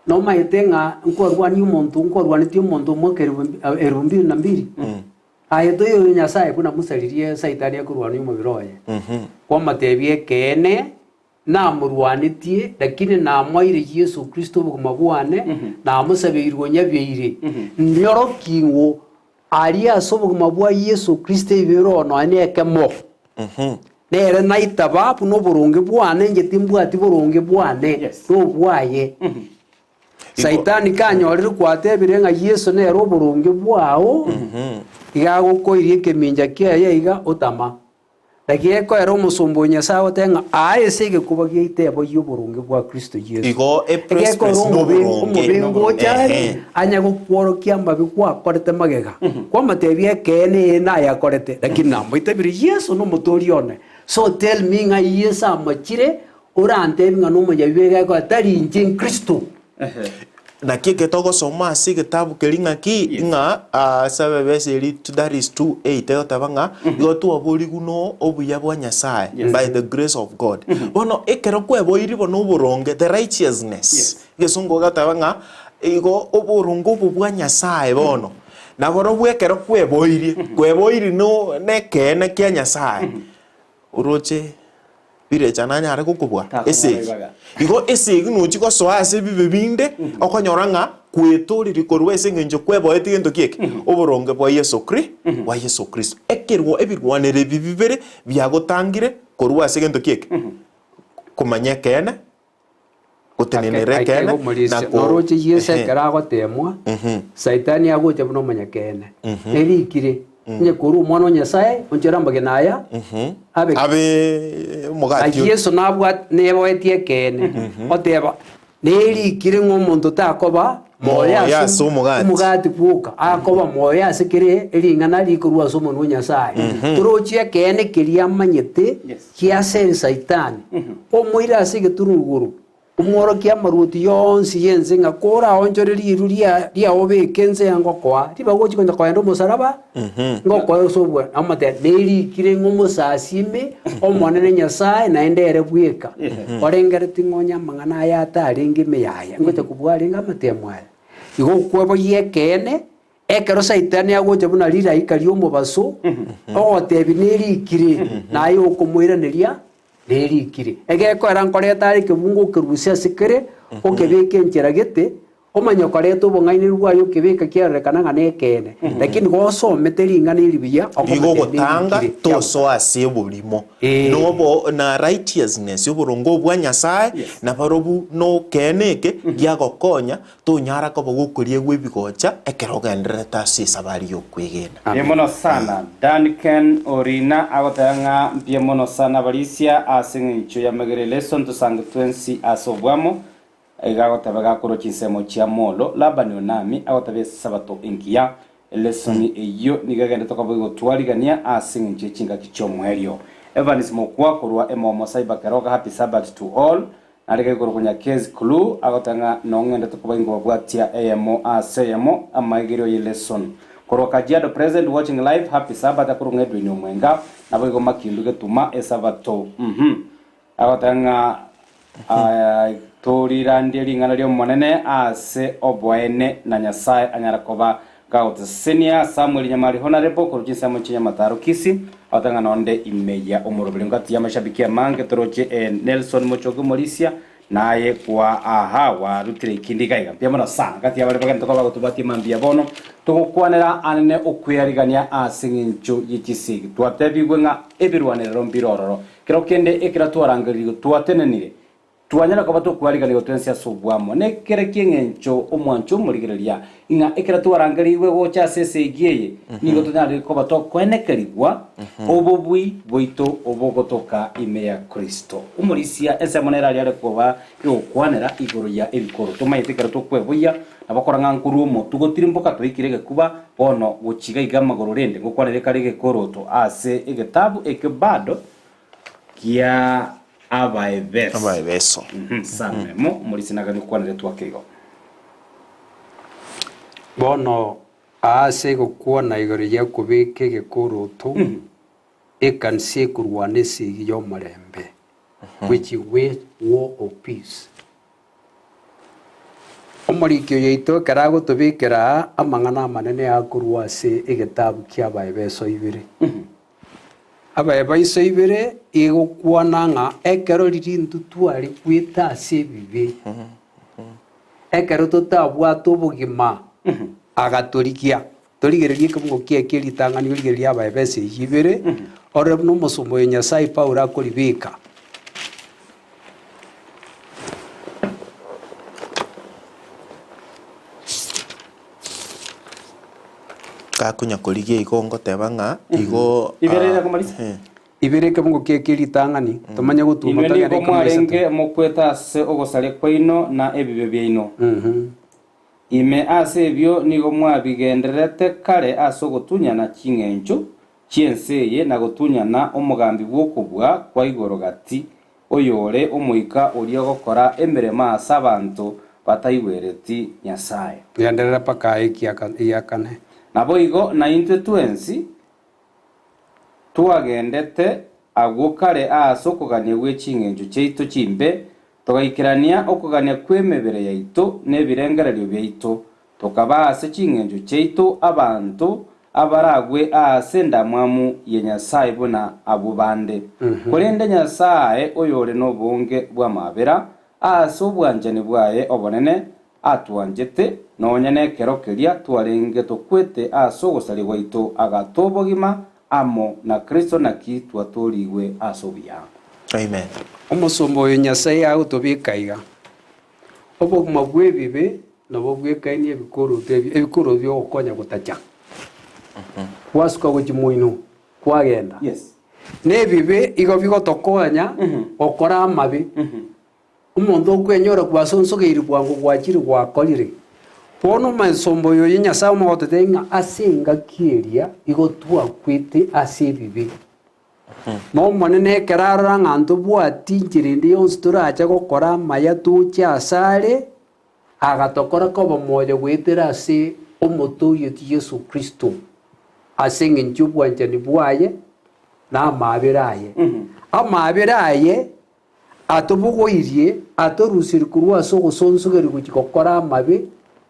Nomaete ng'a nkwarwania omonto, nkwarwanetie omonto omwaka elfu elfu mbili na mbili? Aye toirorie Nyasae buna Musa riria Saitani akorwania omobere oye. Kwamotebia ekeene, namorwanetie, lakini namoeire Yeso Kristo obogima bwane, namosabeirwe onyabeire. Nyorokia aria ase obogima bwa Yeso Kristo ebibe roho nonya nekemo. Nere naitaba buna oboronge bwane, inche timbwati boronge bwane, Yes. nobwaye. Saitani kanyorire kwatebire ng'a Yeso nere oboronge bwao, iga agokoiria ekemincha kiaye iga otama. Naki ekoera omosomba o Nyasae agoteba ng'a aa ase egekuba giaito eboyie oboronge bwa Kristo Yeso. Igo Egekoera epress omobe noboronge. omobe ngocha are, Ehe. anya gokworokia amabe gwakorete magega, kwamotebia ekeene ee nayakorete, lakini namoitabirie Yeso nomotooria one. So tell me ng'ai Yeso amochire. Orantebi ng'a nomonyabibe iga ekora tari inche Kristo. Naki eke togosoma ase egetabu keria ng'aki, ng'a ase Abefeso eri that is 2:8 egoteba ng'a igo twaborigwe no obuya bwa Nyasaye, by the grace of God. Bono ekero kweboirie bono oboronge, the righteousness, egesongo egeteba ng'a igo oboronge obo bwa Nyasaye bono, naborobwo ekero kweboirie, kweboirie no nekeene kia Nyasaye. Oroche birecha nanyare gokobua Takonyora esegi. ribaga. Igo esegi nochi gosoa ase ebibe binde, okonyora ng'a kwetoririe korwa ase eng'encho kweboetie gento ki eke? Oboronge bwa Yeso Kri bwa Yeso Kristo. Ekerwa ebirwanero ebi bibere biagotangire korwa ase gento ki eke? Komanya ekeene, gotenenera Ake- ekeene, na akegomoresia. ko Noroche Yeso ehe. ekero agoteemwa, Saitani agocha buna omonyakeene. Erikire, onye korwa Omwana o Nyasae, onchore amagena aya, abe Abe Na omogati oria. Yeso nabwat neboetie ekeene, oteba, Nerikire ng'a omonto takoba moyo Moyo ase ase omogati. omogati bwoka, akoba moyo ase kere ering'ana rikorwa ase omonwa o Nyasae. Torochie ekeene keria amanyete Yes. Kiaseri Saitani, omoire ase egetunu igoro, omworokie amaruoti yonsi y'ense ng'a koraonchore riru riao obeke ense ya ngokoa, ribaga ochie konya kogenda omosaraba, ngokoe ase obwe omotebia, nerikire ng'a omosasime Omonene Nyasae naende ere bweka, orengeretie ng'a onye amang'ana aya atarenge ime yaye, ngocha kobua arenge amatemo aya. Igo okweboyia ekeene, Ekero Saitani agocha buna rilaika ri'omobaso, ogotebia nerikire, na aye okomoiraneria nerikire. Egekoera nkoreta are ekebungo okerusia ase kere, okebeka enchera gete, omanye koreta obong'ainereria bwaye okebeka kiarorekana ng'a nekeene. Lakini gosomete ring'ana eri buya, okomotebia Rigogotanga nerikire. tosoa ase oborimo. Ee. Nobo na righteousness, oboronge obwa Nyasae, Yes. nabarobwo nokeene eke giagokonya Tonyara koba gokoriegwa ebigocha ekero ogendererete ase esabari y'okwegena. Mbuya mono sana. Duncan Orina agoteba ng'a mbuya mono sana abarisia ase eng'encho y'amagera eleso ntosange twensi ase obwamo. Iga agoteba gakorwa chinsemo chia Molo. Labani Onami agoteba esabato engiya. Elesoni eyio nigo egenderete koba egotwarigania ase eng'encho ye chingaki chi'omoerio. Evans Mokua korwa Emomo Cyber Keroka Happy Sabbath to all. Narenge korokwa Nyakezi Clue, agoteba ng'a nong'endete koba inkobabwatia eyemo ase eyemo amaigerio ye lesson. Korwa Kajiado present watching live happy Sabbath akorwa ng'a Edwin Omwenga naboigo Makindu Getuma esabato uhmm agoteba ng'a aya torirandie ring'ana ri'Omonene ase oboene na Nyasae anyara koba Gagotosesenia, Samuel Nyamari Honourable korwa chinsemo chia Nyamataro Kisii, agoteba ng'a nonde ime ya omoroberi ngati y'amashabiki amange toroche eh, Nelson Mochoge Omorisia naye kwa aha warutire ikindi iga iga mbuya mono sana gati y'abare bagente koba bagotobwatia mambia bono togokwanera anene okwearigania ase eng'encho ye chisegi twatebigwe ng'a ebirwanerero mbire ororo kero kende ekero twarangeririgwe twatenenire Twanyara koba tokwariganigwa twensi ase obwamo. Nekere ki'engencho omwancho omorigereria, ng'a ekero twarangerigwe gocha ase esegi eye, nigo tonyarire koba tokoenekerigwa obobui bwaito obogotoka ime ya Kristo. Omorisia ensemo nere aria are koba egokwanera igoro ya ebikoro. Tomanyete ekero tokweboyia, nabo okora ng'a nkorwa omotwe gotirimboka toikire egekuba, bono gochiga iga amagoro rende ngokwanere kare egekoroto ase egetabu ekio bado kia Abaefeso. Abaefeso. Samemo morisinagani okwanere twake igo. Bono aase gokwana igoro y'okobeka egekoroto, ekanisa ekorwana esegi y'omorembe, which wage war of peace. Omoriki oyo oito ekero agotobekera amang'ana amanene akorwa ase egetabu ki'Abaefeso ibere. Abaefeso ibere egokwana ng'a ekero riria intwe tware goeta ase ebibe, ekero totabwate obogima, agatorigia. Torigererie ekebungo kiaye kie ritang'ani origererie Abaefeso eyio ibere, orore buna omosomba oyo Nyasae Paulo akoribeka. Gakonya korigia igo ngoteba ng'a igo Ibere ere komarisa. Ibere ekebungo kiaye kie ritang'ani, tomanye gotuma Inwe togende nigo ikomi na isato. mwarenge mokwete ase ogosaria kwaino na ebibe biaino. Ime ase ebio nigo mwabigendererete kare ase ogotunyana ching'encho chi'ense eye na gotunyana omogambi bw'okobua kwa igoro gati. oyore omoika oria ogokora emeremo ase abanto bataigwereti Nyasae. Genderera mpaka aye egiakane. Naboigo naintwe twensi twagendete agwo kare aase okogania gwe ching'encho chiaito chimbe, togaikerania okogania kw'emebere yaito na ebirengererio biaito, tokaba ase ching'encho chiaito abanto abaragwe aase endamwamu ya Nyasae buna abwo bande. Korende Nyasae oyore nobonge bw'amabera, aase obwanchani bwaye obonene atwanchete, nonya nekero keria twarenge tokwete ase ogosaria gwaito, agatoa obogima amo na Kristo naki twatoorigwe ase obuya. Amen. Omosomba oyo Nyasae agotobeka iga, Obogima bw'ebibe nabo bwekaini ebikoroto ebi, ebikoroto biogokonya gotacha. Gwasuka gochia moino, kwagenda. Yes. Nebibe igo bigotokonya gokora amabe. Omonto okwenyora gwasonsogeiri bwango gwachire gwakorire. Bono omosomba oyo oye Nyasae omogotete ng'a ase engaki eria igo twakwete ase ebibe. Na Omonene ekero arora ng'a ntobwati inchera ende yonsi torache gokora amaya toche asare, agatokora koba moyo goetera ase Omotoorioti Yeso Kristo, ase engencho y'obwanchani bwaye na amaabera aye. Amaabera aye Atobogoirie, atorusirie korwa ase ogosonsogeria gochia gokora amabe,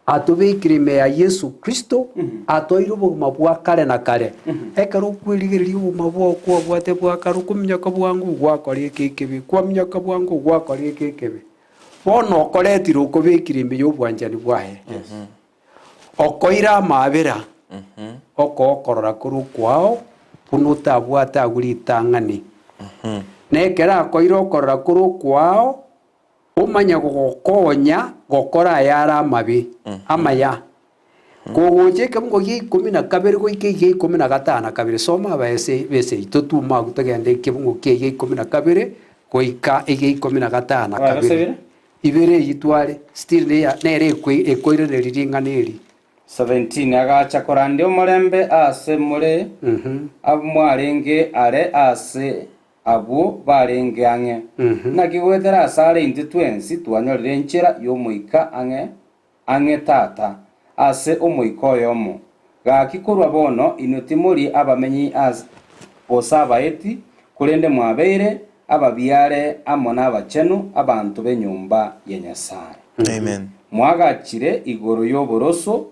atobekire ime ya Yeso Kristo, atoeire obogima bwa kare na kare. Ekero okwerigereria obogima bwao kwabwate bwa kare, okominyoka bwango gwakora eke ekebe, kwaminyoka bwango gwakora eke ekebe. Bono okoretire okobekire ime y'obwanchani bwaye. Okoira amaabera, okokorora korwa okwao, buna otabwate agwo ritang'ani. Na ekero akoire okorora korwa okwao, omanye gogokonya gokora ayare amabe, amaya. Kogocha ekebungo gia ikomi na kabere goika egia ikomi na gatano na kabere, soma abaese b'eseito tume agwo togende ekebungo kia egia ikomi na kabere goika egia ikomi na gatano na kabere. Ibere eyio tware, still neya nere ekoiraneria ring'ana eri. 17 agacha korandia omorembe aase more abwo mwarenge are aase abwo barenge ang'e. Naki goetera asare intwe twensi twanyorire enchera y'Omoika ang'e ang'e Tata, ase Omoika oyomo. Gaki korwa bono inwe timori abamenyi as gose abaeti, korende mwabeire ababiare amo nabachenu, abanto b'enyomba ya Nyasae. Amen. Mwagachire igoro y'oboroso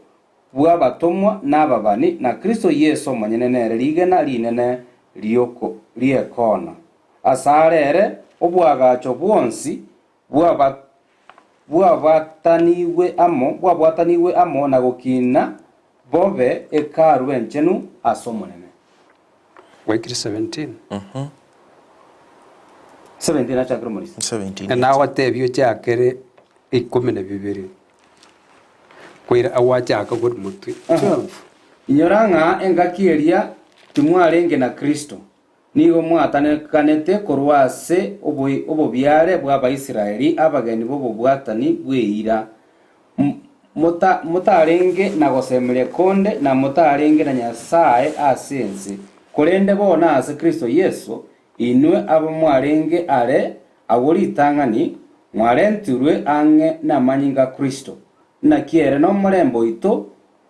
bw'abatomwa na ababani, na Kristo Yeso omonyene nere rigena rinene ri'oko ri'ekoona. Asare ere oboagacho bwonsi bwaba bwabwatanigwe amo, bwabwatanigwe amo na gokina bobe Hekalu enchenu ase Omonene. Gwaikire 17. 17 achakire omorisia. 17 yes. Nagotebia ochakere ikomi na bibere, koira agwachaka korwa motwe 12. Inyora ng'a engaki eria timwarenge na Kristo, Nigo mwatanekanete korwa ase obobiare bw'Abaisraeli, abageni b'obobwatani bw'eira, motarenge na gosemeria konde, na motarenge na Nyasae ase ense. Korende bono ase Kristo Yeso, inwe abamwarenge are agwo ritang'ani, mwarentirwe ang'e namanyinga a Kristo. Naki ere nomorembe oito,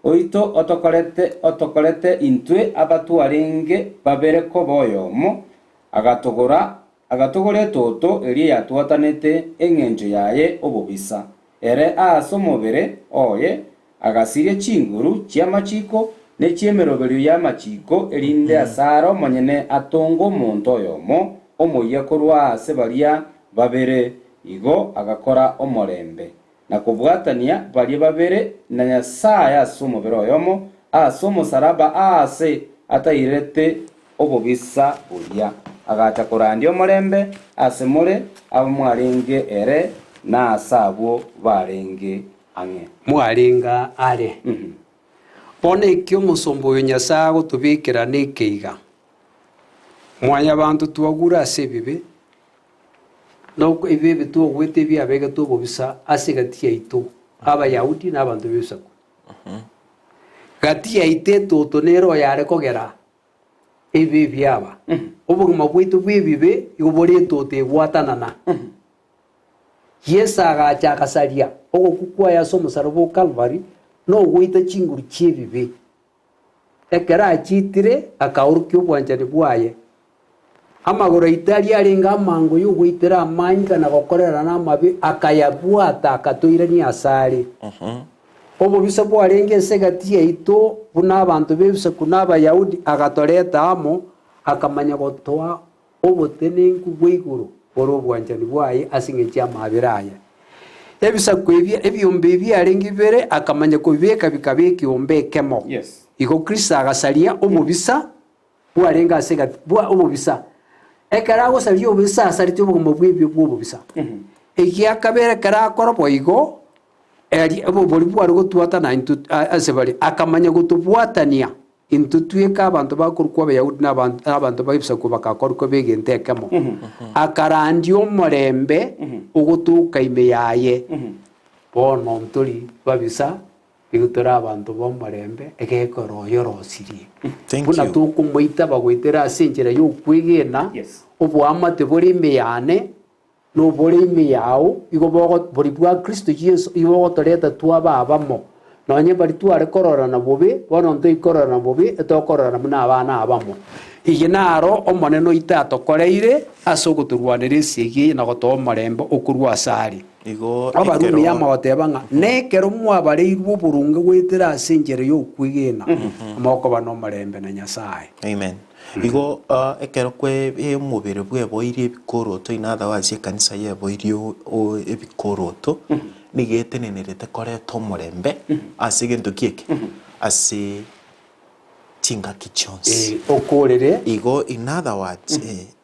Oito otokorete otokorete intwe abatwarenge babere koba oyomo, agatogora agatogora etoto eria yatwatanete engencho yaye obobisa, ere aase omobere oye agasiria chinguru chi'amachiko ne chi'emeroberio y'amachiko, erinde asare omonyene atonge omonto oyomo omoyia korwa aase baria babere, igo agakora omorembe. na kobwatania baria babere na Nyasae ase omobere oyomo, ase omosalaba aase atairete obobisa boria, agacha korandia omorembe ase more abamwarenge ere na ase abwo barenge ang'e. Mwarenge are. Bono eki omosomba oyo Nyasae agotobekera nekeiga, Mwanyabanto twagure ase ebibe, Noko ebibe ebi twogwete ebiabegetwe obobisa ase egati yaito, Abayahudi na abanto b'ebisaku. Gati yaito etoto nere oyare kogera Ebibe biaba. Obogima bwaito bw'ebibe igo bore etoto egwatanana. Yeso agacha agasaria ogokwa kwaye ase omosaraba o Kalvari na ogoita chinguru chi'ebibe. Ekero achiitire akaorokia obwanchani bwaye. Amagoro aito aria arenge amango y'ogoitera amanyinga na gokorerana amabe akayabwata akatoirania asare. Obobisa bwarenge ase egati yaito buna abanto b'ebisaku na Abayahudi agatoreta amo, akamanya gotoa obotenenku bwa igoro bore obwanchani bwaye ase engencho y'amaabera aye. Ebisaku ebi ebiombe ebi biarenge bibere akamanya kobibeka bikaba ekeombe ekemo. Yes. Igo Kristo agasaria obobisa bwarenge ase egati bwa obobisa. Ekero agosaria obobisa asareti obogima bw'ebibe bw'obobisa. Egiakabere ekero akora boigo, eria obobori bware gotwatana intwe ase bare, akamanya gotobwatania intwe tweka abanto bakorokwa Abayahudi na abanto na abanto ba ebisaku bakakorokwa b'egento ekemo. Akarandia omorembe ogotoka ime yaye. Bono ntori babisa, nigo tore abanto b'omorembe, egekero oyorosirie. Thank Buna you. tokomoita bagoetera ase enchera y'okwegena, Yes. oboamate bore ime yane, Nobore ime yao, igo bogo bori bwa Kristo Yeso igo bogotoreta twaba abamo. Nonye baria tware kororana bobe, bono ntoikororana bobe, etokororana buna abana abamo. Eye naro Omonene oito atokoreire ase ogotorwanera esegi eye na gotoa omorembe okorwa asare. Igo Abarumi ekero yamagoteba ng'a nekero mwabareirwe oboronge goetera ase enchera y'okwegena, mokoba nomorembe na Nyasae. Amen. Igo ekero kwe omobere bweboirie ebikoroto in other words ekanisa yeboirie ebikoroto, nigo etenenerete koreta omorembe ase egento ki eke? Ase chingaki chionsi. Okorere. Igo in other words,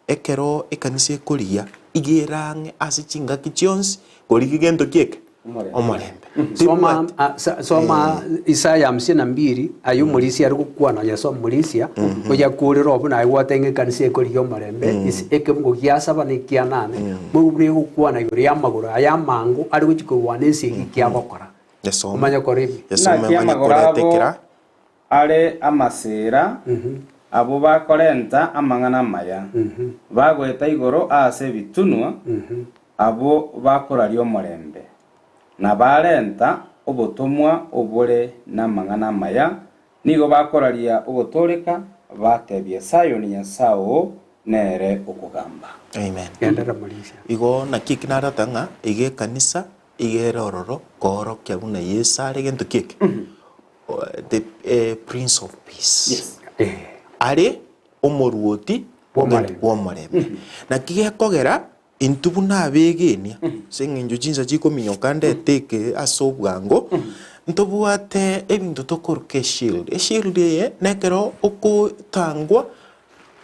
ekero ekanisa ekorigia, iga ere ang'e ase chingaki chionsi korigia gento ki eke? Omorembe. Soma, ah, sa- soma Isaya hamsini na mbili aye omorisia ari gokwana onye ase omorisia oyakorera obo naye gwatenge ekanisa ekorigia omorembe ase ekebugo gia saba na ekia nane moigwe buna egokwana igoro y'amagoro aya amango are gochia korwana esegi eki agokora Yesome. omanye kora ebi Yesome Naki manye amagoro koreta abo ekera. are amasira, abwo bakorenta amang'ana amaya, bagoeta igoro ase ebitunwa, abwo bakoraria omorembe, na barenta obotomwa obore namang'ana amaya, nigo bakoraria ogotooreka, batebia Sayoni, Nyasae oo nere okogamba. Amen. Genderera morisia. Igo naki eki narota ng'a iga ekanisa iga ere ororo koorokia buna Yeso are gento ki eke? The Prince of Peace. Yes. Are omoruoti Bw'omorembe. bw'omorembe. Naki gekogera intwe buna abegenia, ase eng'encho chinsa chikominyoka ndete eke ase obwango, ntobwate ebinto tokoroka eshield. Eshield eye nekero okotangwa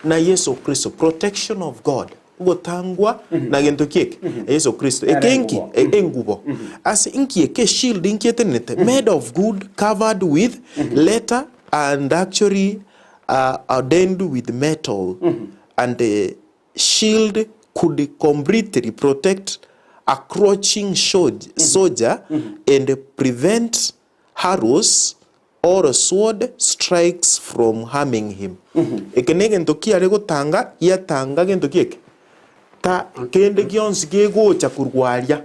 na Yeso Kristo, protection of God, ogotangwa na gento ki eke? Yeso Kristo. Nere Eke nki? engubo. Engubo. Ase inki eke eshield inki etenenete? Made of good, covered with leather and actually adorned with metal and shield could completely protect a crouching soldier and prevent arrows or sword strikes from harming him. Eke negento kiare gotanga giatanga gento ki eke? Ta kende gionsi gegocha korwa aria,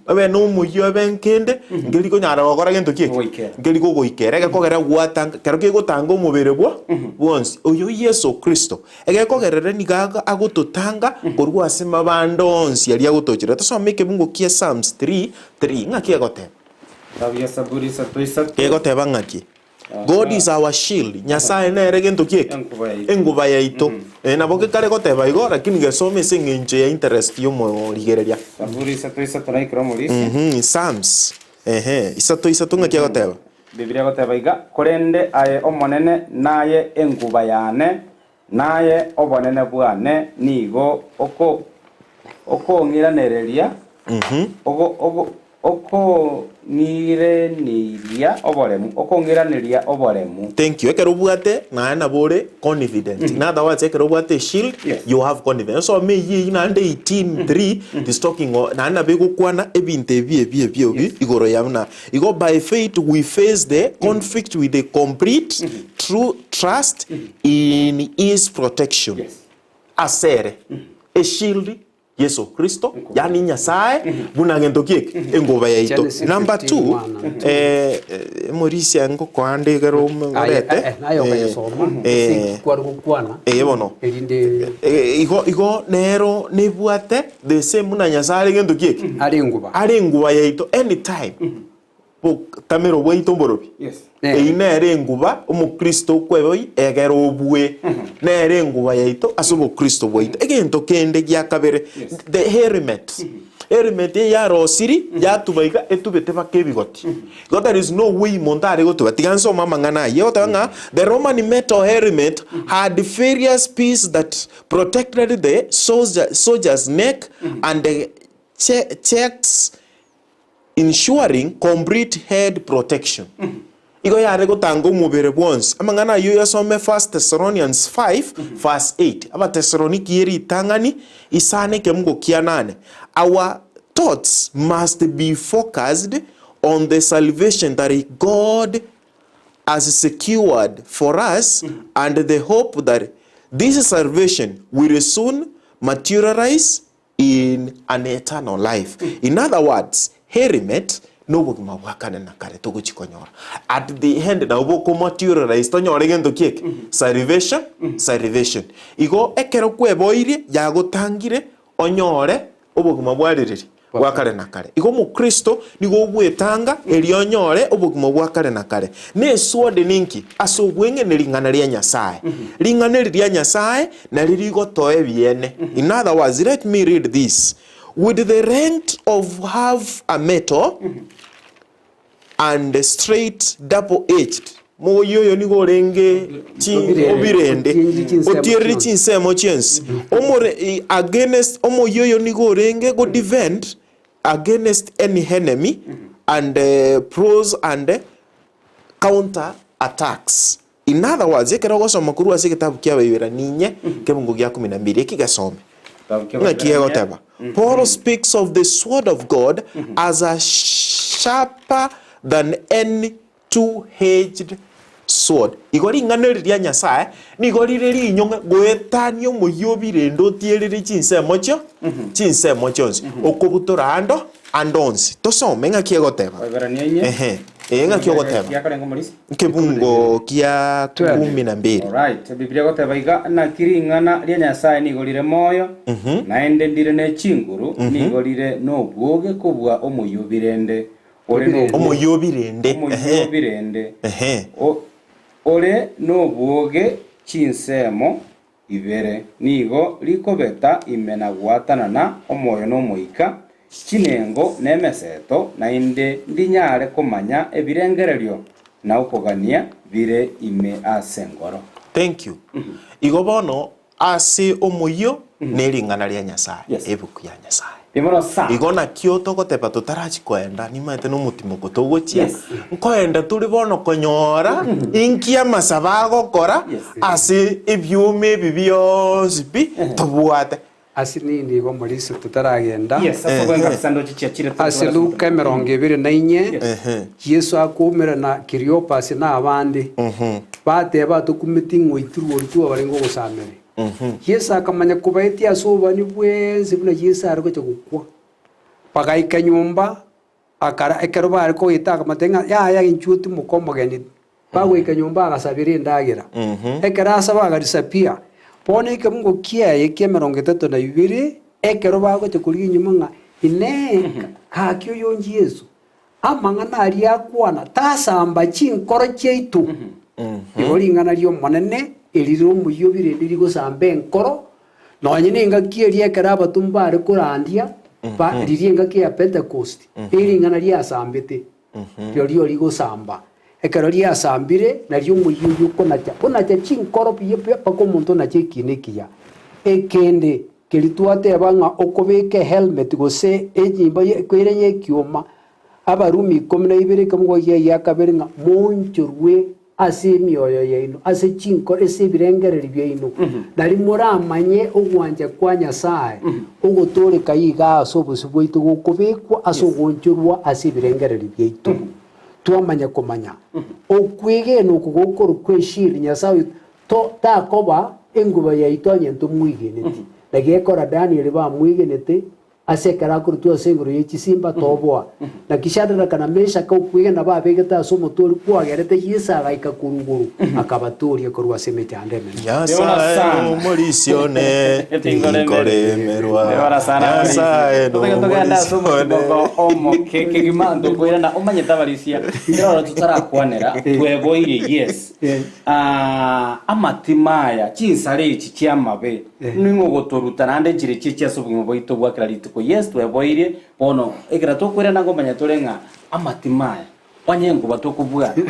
obe nomoyio obe nkende, nkeri konyara gokora gento ki eke? Gogoikera. Nkeri gogoikera, egekogera gwatanga kero kegotanga omobere bwo bwonsi. Oyo Yeso Kristo, egekogerere nigo ago agototanga korwa ase mabande onsi aria agotochera. Tosome ekebungo kia Psalms 3:3, ng'aki egoteba? Tabia Saburi isato isato. Egoteba ng'aki? God is our shield. Nyasae nere gento ki eke? Enkuba yaito. Enguba yaito. Eh, nabo gekare goteba igo, lakini gesome ase eng'encho ya interest y'omorigereria. Saburi isato isato naikire omorisia. Psalms. Ehe, isato isato ng'aki egoteba? Bibilia egoteba iga, Korende aye Omonene naye enguba yane, naye obonene bwane, nigo oko okong'iranereria, ogo ogo. Okong'iraneiria oboremu, okong'iraneria oboremu. Thank you. Ekero obwate naye nabo ore confident. In other words, ekero obwate eshield, Yes. you have confidence. Osome eyio eyio naende 18:3 it is talking o- naende nabo egokwana ebinto ebi ebi ebi ebi igoro ya buna igo by faith we face the conflict with a complete true trust in his protection. Yes. Asere eshield Yeso Kristo, yaani Nyasae, buna gento ki eke? Engoba yaito. Genesis Number 15, two, one and two. eh, eh, morisia ngokoa nde ekero Aye, orete, eh, naye eh, okayesoma eh, ase kware gokwana eh, bono. erinde Eh, igo igo nero nebwate the same buna Nyasae are gento ki eke? are enguba Are enguba yaito anytime. Botamero bwaito mborobi. Yes. Eyio nere enguba omokristo okweboi egere obue. Nere enguba yaito ase obokristo bwaito. Egento kende gia kabere, Yes. the helmet. Helmet eye yarosiri, yatuba iga etubete baka ebigoti. Igo there is no way monto are gotuba. Tiga nsome amang'ana ayio. Egoteba ng'a the Roman metal helmet had various piece that protected the soldier, soldier's neck and the che, checks Ensuring complete head protection. Igo yare gotanga omobere bwonsi. Amang'ana ayio oyasome First Thessalonians 5 verse 8. Abatesaloniki ye ritang'ani isano ekemugo kia nane. Our thoughts must be focused on the salvation that God has secured for us and the hope that this salvation will soon materialize In an eternal life. In other words, helmet nobogima bwa kare na kare togochia konyora. At the end nabo bokomaterialize tonyore gento ki eke? Salvation, salvation. Igo ekero kweboirie yagotangire onyore obogima bwa ririri? Bwa kare na kare. Igo omokristo nigo ogwetanga erio onyore obogima bwa kare na kare. Na esword ninki? Ase obweng'e ne ring'ana ria Nyasae. Ring'ana eri ria Nyasae Nario rigotoa ebiene. In other words, let me read this, With the length of half a metal and straight double-edged, moyio oyo nigo orenge chi Obirende. obirende, Otieriri chinsemo otieriri chionsi. chinsemo chionsi. Omore i- against omoyio oyo nigo orenge go defend against any enemy and eh, pros and counter attacks. In other words, ekero ogosoma korwa ase egetabu kia Abaibirania inye, kebungo gia kumi na mbili, eki gesome. Ng'aki egoteba? Paul speaks of the sword of God as a sharper than any two-edged sword. Igo ring'ana eri ria Nyasae nigo rire rinyong'e goetania omoyio o birende otierire chinsemo chio chinsemo chionsi, okobutora ando ande onsi. Tosome ng'aki egoteba. Abaibirania inye. Ehe, ee ng'aki ogoteba. Giakarenge omorisia. Nkebungo kia kumi na mbili. Alright, Biblia egoteba iga, Naki ring'ana ria Nyasae nigo rire moyo, naende ndire ne chinguru, nigo rire nobwoge kobua omoyio o birende, ore nobwoge, Omoyio o birende. omoyio Ehe. o birende, Ehe. o- ore nobwoge chinsemo ibere, nigo rikobeta ime na gwatanana omoyo na omoika, chinengo na emeseto, naende ndinyare komanya ebirengererio na okogania bire ime ase engoro. Thank you. Igo bono ase omoyio ne ring'ana ria Nyasae, Yes. ebuku ya Nyasae. Ribono sa. Igo nakio togoteba totarachi koenda, nimaete nomotimoko togochia, Yes. nkoenda tore bono konyora inki amasabo agokora Yes. ase ebioma ebi bionsi pi tobwate. Ase nini igo omorisia totaragenda? Yes, ase obwenge kabisa ndoche chiachire Ase Luka emerongo ebere na inye, Ehe. Yeso akoumerana Kiliopasi na abande, bateba atokumeti ng'a oitirwe orikigwa barenge ogosamere. Yeso akamanya kobaetia ase obobani bwensi buna Yeso are gocha gokwa. Bagaika nyomba, akara ekero bare koeta akabatebia ng'a yaya inchuo timoka omogeni. Bagoika nyomba agasabera endagera. Ekero asaba agarisapia. Bono ekebungo kiaye ki'emerongo etato na ibere, ekero bagocha korigia enyuma ng'a Inee, gaki oyonchi Yeso? Amang'ana aria akwana tasamba chinkoro chiaito. Igo ring'ana ri'Omonene erire omoyio birende rigosamba enkoro, nonye nengaki eria ekero abatomwa bare korandia, ba riria engaki ya Pentekosti, ering'ana riasambete, rirorio rigosamba. Ekero riasambire, nario omoyio oyio okonacha, onacha chinkoro buya buya mpaka omonto onache ekiina ekiya. Ekende, keria twateba ng'a okobeka ehelmet gose enyimba ye- ere y'ekioma. Abarumi ikomi na ibere ekemogo gia gia kabere ng'a moonchorwe ase emioyo yaino, ase chinkoro, ase ebirengererio biaino, nari moramanye ogwancha kwa Nyasae, ogotooreka iga ase obosio bwaito gokobekwa ase ogoonchorwa ase ebirengererio biaito. Twamanya komanya okwegena oko gokorokwa eshield, Nyasae oito to takoba enguba yaito onye ntomwegeneti. Naki ekora Danieli bamwegenete, Ase ekero akorutwa ase igoro ye chisimba, toboa. Naki Shadraka na Meshaka okwegena babegete ase omotwe oria kwagerete Yeso agaika korwa igoro, akabatooria korwa ase emechando emenene. Nyasae nomorisia one, tinkoremerwa. Nyasae Togenda ase nomorisia one. omotimoko omoke kegima ntokoirana omanyete abarisia ekero tutarakwanera tweboirie yes Ah, amatima aya chinsara echi chiamabe Ning'o ogotoruta naende enchera echio echia ase obogima bwaito bwa kera rituko? Yes, tweboirie bono, ekero tokoirana ngomanya tore ng'a amatima aya, onye enkuba tokobwata,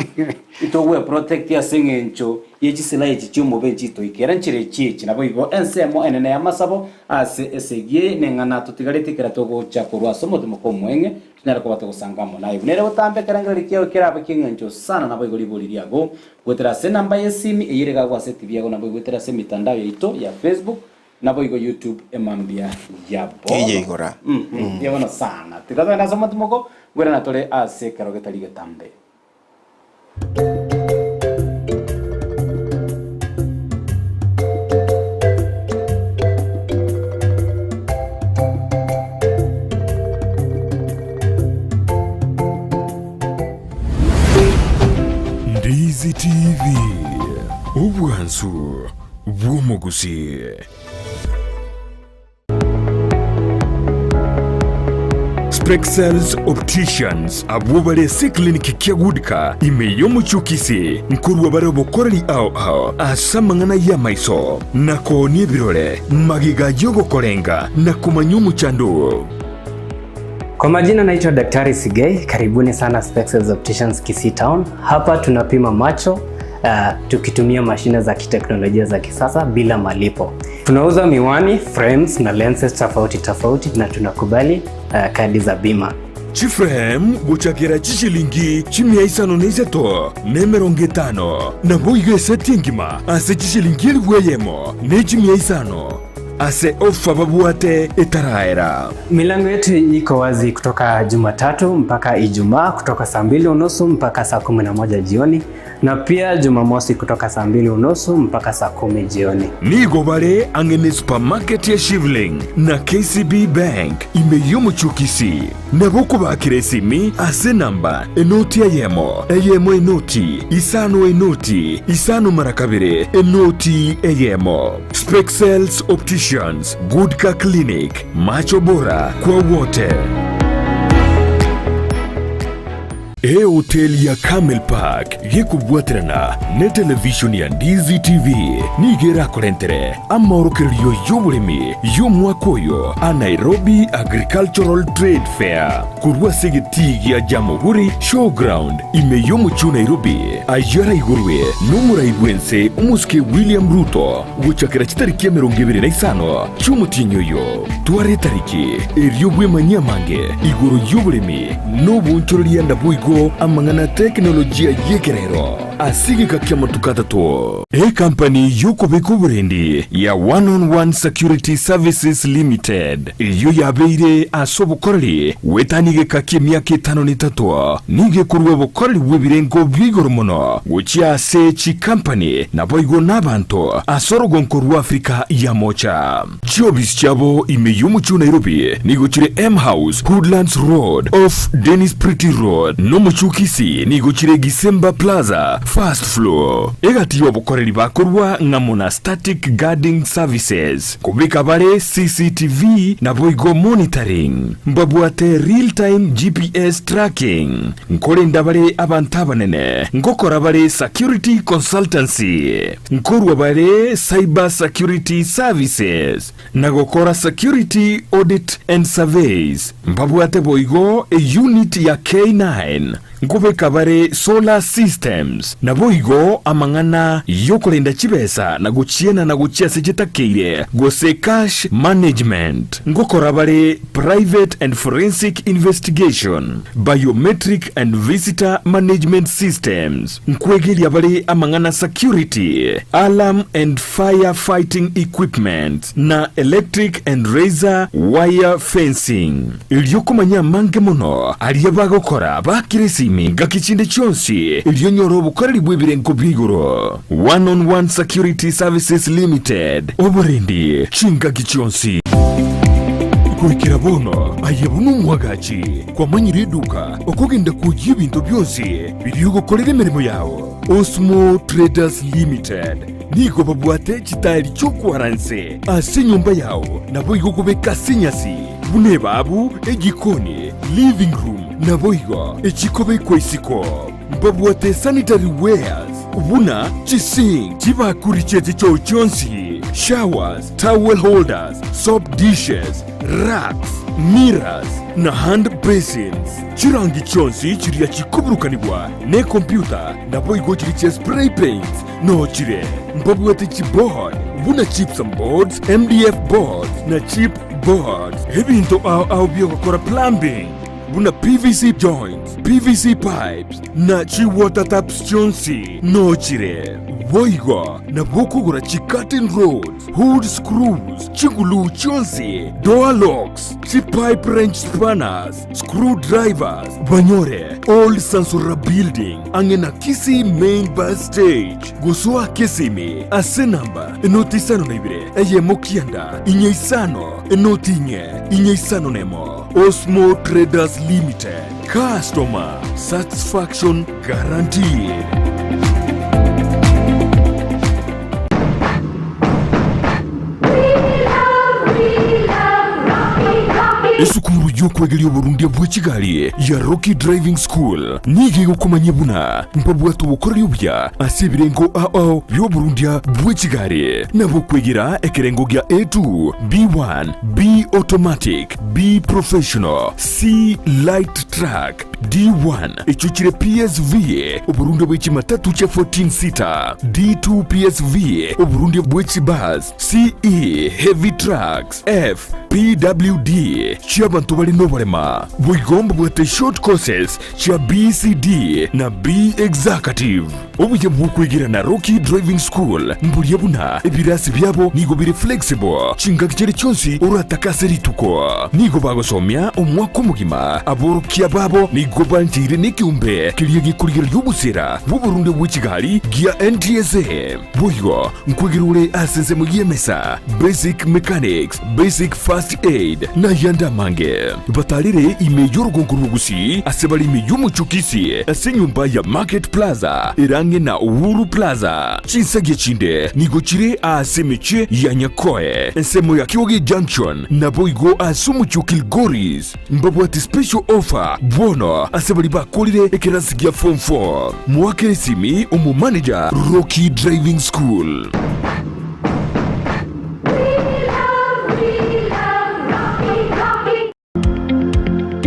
itogweprotect ase eng'encho ye chisilaha echi chi'omobe nchitoikera enchera echio echi. Naboigo ensemo enene y'amasabo ase esegi eye neng'ana totigareti ekero togocha korwa ase omotimoko omweng'e, tonyare koba togosanga amo naye. Buna ere botambe ekerengererio kiao kerabe ki'eng'encho sana naboigo ribori riago Goetera ase enamba y'esimi eyio ere gagwa ase etibi yago nabo goetera ase emitandao yaito ya Facebook naboigo YouTube emambia ya bono. Eye igora. Mhm, ya bono sana. Tiga togende ase omotimoko, ngwerana tore ase ekero getari getambe. Ndizi TV, obwansu bw'omogusii. Spexels Opticians abwo bare ase eclinic kia Goodka ime y'omochie o Kisii nkorwa bare obokoreri ao ao ase amang'ana y'amaiso na koonia ebirore magega y'ogokorenga na komanya omochando oo. Kwa majina naitwa Daktari Sigei, karibuni sana Spexels Opticians Kisii Town. Hapa tunapima macho tukitumia mashine za kiteknolojia za kisasa bila malipo. Tunauza miwani, frames na lenses tofauti tofauti na tunakubali kadi za bima. Chiframe gochakera chishilingi chimia isano na isato na emerongo etano, naboigo eseti engima ase chishilingi elifu eyemo ne chimia isano. Ase ofa babwate etaraera. Milango yetu iko wazi kutoka Jumatatu mpaka Ijumaa kutoka saa mbili unusu mpaka saa 11 jioni na pia Jumamosi kutoka saa mbili unusu mpaka saa 10 jioni. Nigo bare ang'e ne supermarket ya Shivling na KCB Bank ime y'omochie o Kisii. Nabo okobakera esimi ase enamba enoti eyemo, eyemo enoti, isano enoti, isano mara kabere, enoti eyemo. Spexels Opticians, Goodcar Clinic, Macho Bora kwa wote. Ehoteli ya Camel Park gekobwaterana ne televishoni ya Ndizi TV nigo erakorentere amaorokererio y'oboremi y'omwaka oyo a Nairobi Agricultural Trade Fair korwa ase egetii gia Jamhuri Showground ime y'omochie o Nairobi ayio araigorwe nomorai bw'ense omosike William Ruto gochakera chitariki 25 chi'omotienyi oyo. Twara etariki erio bwemanyie amange igoro y'oboremi Nobonchoreria naboigo amang'ana a tekinolojia y'ekerero ase egeka ki'amatuko atato. Ekampani y'okobeka oborendi ya One on One Security Services Limited eyio yabeire ase obokoreri goetania egeka ki'emiaka etano na etato nigo ekorua obokoreri bw'ebirengo bia igoro mono gochia ase chikampani naboigo nabanto ase orogonko rwa Africa ya Mocha. Chiofisi chiabo ime y'omochie o Nairobi nigo chire M House, Hoodlands Road, off Dennis Pretty Road, na omochie o Kisii nigo chire Gisemba Plaza, first floor. Egati y'obokoreri bakorwa ng'amo na Static Guarding Services, kobeka bare CCTV naboigo monitoring. Mbabwate real time GPS tracking. Nkorenda bare abanto abanene, ngokora bare security consultancy. Nkorua bare Cyber Security Services na gokora Security Audit and Surveys. Mbabwate boigo eunit ya K9. Nkobeka bare Solar Systems. Naboigo amang'ana y'okorenda chibesa na gochienana gochia ase chitakeire gose cash management. Ngokora bare private and forensic investigation, biometric and visitor management systems. Nkwegeria bare amang'ana security, alarm and fire fighting equipment, na electric and razor wire fencing. Erio komanya amange mono aria bagokora bakire esimi ngaki chinde chionsi erio onyore obokoreri bw'ebirengo bia igoro. One on One Security Services Limited, oborendi chingaki chionsi. Goikera bono aye buna omwagachi kwamanyire eduka okogenda kwoyia ebinto bionsi biria ogokorera emeremo yao. Osmo Traders Limited nigo babwate chitaeri chi'okwara nse ase enyomba yao naboigo kobeka ase enyasi buna ebabu, ejikoni, living room naboigo echikobekwa isiko. Mbabwate sanitary wares buna chisink, chibakuri chie chichoo chionsi, showers, towel holders, soap dishes, racks, mirrors na hand basins. Chirangi chionsi chiria chikoburukanigwa nekompyuta naboigo chiria chia spray paints noo chire. Mbabwate chiboard buna gypsum boards, MDF boards na chip boards. Ebinto ao ao biogokora plumbing buna PVC joints, PVC pipes na chi water taps chionsi noo chire. Boigo nabo okogora chi curtain rods, hood screws, chiguluu chionsi, door locks, chi pipe wrench spanners, screw drivers, banyore Old Sansora Building ang'e na Kisii Main Bus Stage. Gosoa Kisimi ase namba enoti isano na ibere eyemo kianda inye isano enoti inye inye isano nemo. Osmo Traders Limited, customer satisfaction guaranteed. Esukuru y'okwegeria oborundia bwe chigari ya Rocky Driving School nigo egokomanyia buna mbabwate obokoreri obuya ase ebirengo ao ao bi'oborundia bwe chigari. Nabo okwegera ekerengo gia A2, B1, B Automatic, B Professional, C Light Truck, D1 echio chire PSV, oborundia bwe chimatatu chia 14 seater, D2 PSV, oborundia bwe chibus, CE Heavy Trucks, F PWD chi'abanto bare noborema. Boigo mbabwate short courses chia BCD na B Executive. Obuya bw'okwegera na Rocky Driving School mboria buna ebirasi biabo nigo bire flexible chingaki chiria chionsi oratake ase rituko. Nigo bagosomia omwaka omogima. Aborokia babo nigo bancheire nekeombe keria gekorigereria obosera bw'oborundia bwe chigari gia NTSA. Boigo nkwegera ore ase ensemo y'emesa, basic mechanics, basic first aid, na ayande amange. Batarire ime y'orogongo rw'Ogusii ase bare ime y'omochie o Kisii ase enyomba ya Market Plaza ere ang'e na Uhuru Plaza. Chinsagia chinde nigo chire aase emechie ya Nyakoe, ensemo ya Kioge Junction, naboigo ase omochie o Kilgoris. Mbabwate special offer bono ase baria bakorire ekerasi gia form 4. Moakere esimi omomanager Rocky Driving School.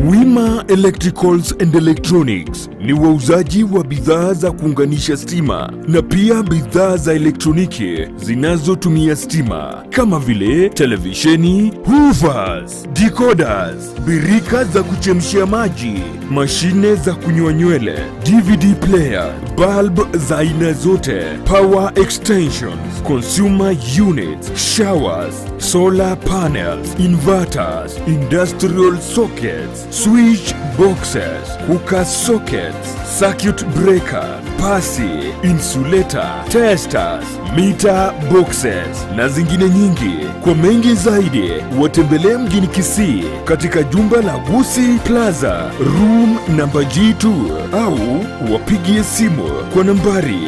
Wima Electricals and Electronics ni wauzaji wa bidhaa za kuunganisha stima na pia bidhaa za elektroniki zinazotumia stima kama vile televisheni, hoovers, decoders, birika za kuchemshia maji, mashine za kunyoa nywele, DVD player, bulb za aina zote, power extensions, consumer units, showers, solar panels, inverters, industrial sockets, switch boxes, cooker sockets, circuit breaker, pasi, insulator, testers, meter boxes na zingine nyingi. Kwa mengi zaidi watembelee mjini Kisii katika jumba la Gusii Plaza room namba G2 au wapigie simu kwa nambari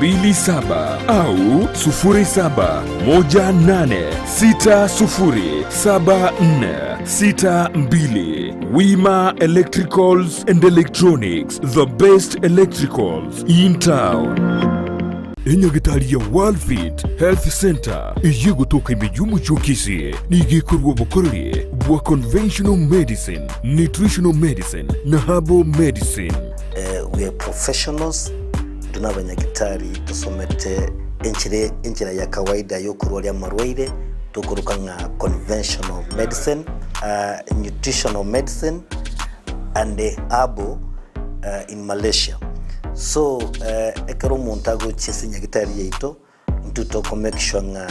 0715009827 au 0718607462. Wima Electricals and Electronics, the best electricals in town. Enyagitari ya Worldfit Health Centre eyio egotoka ime y'omochie o Kisii nigo ekorua obokoreri bwa conventional medicine, nutritional medicine na herbal medicine. We are professionals, intwe nabanyagitari tosomete enchera enchera ya kawaida yokorwaria amarwaire tokoroka ng'a conventional medicine, nutritional medicine and herbal in Malaysia. So ekero omonto agochia ase enyagitari yaito, intwe toko make sure ng'a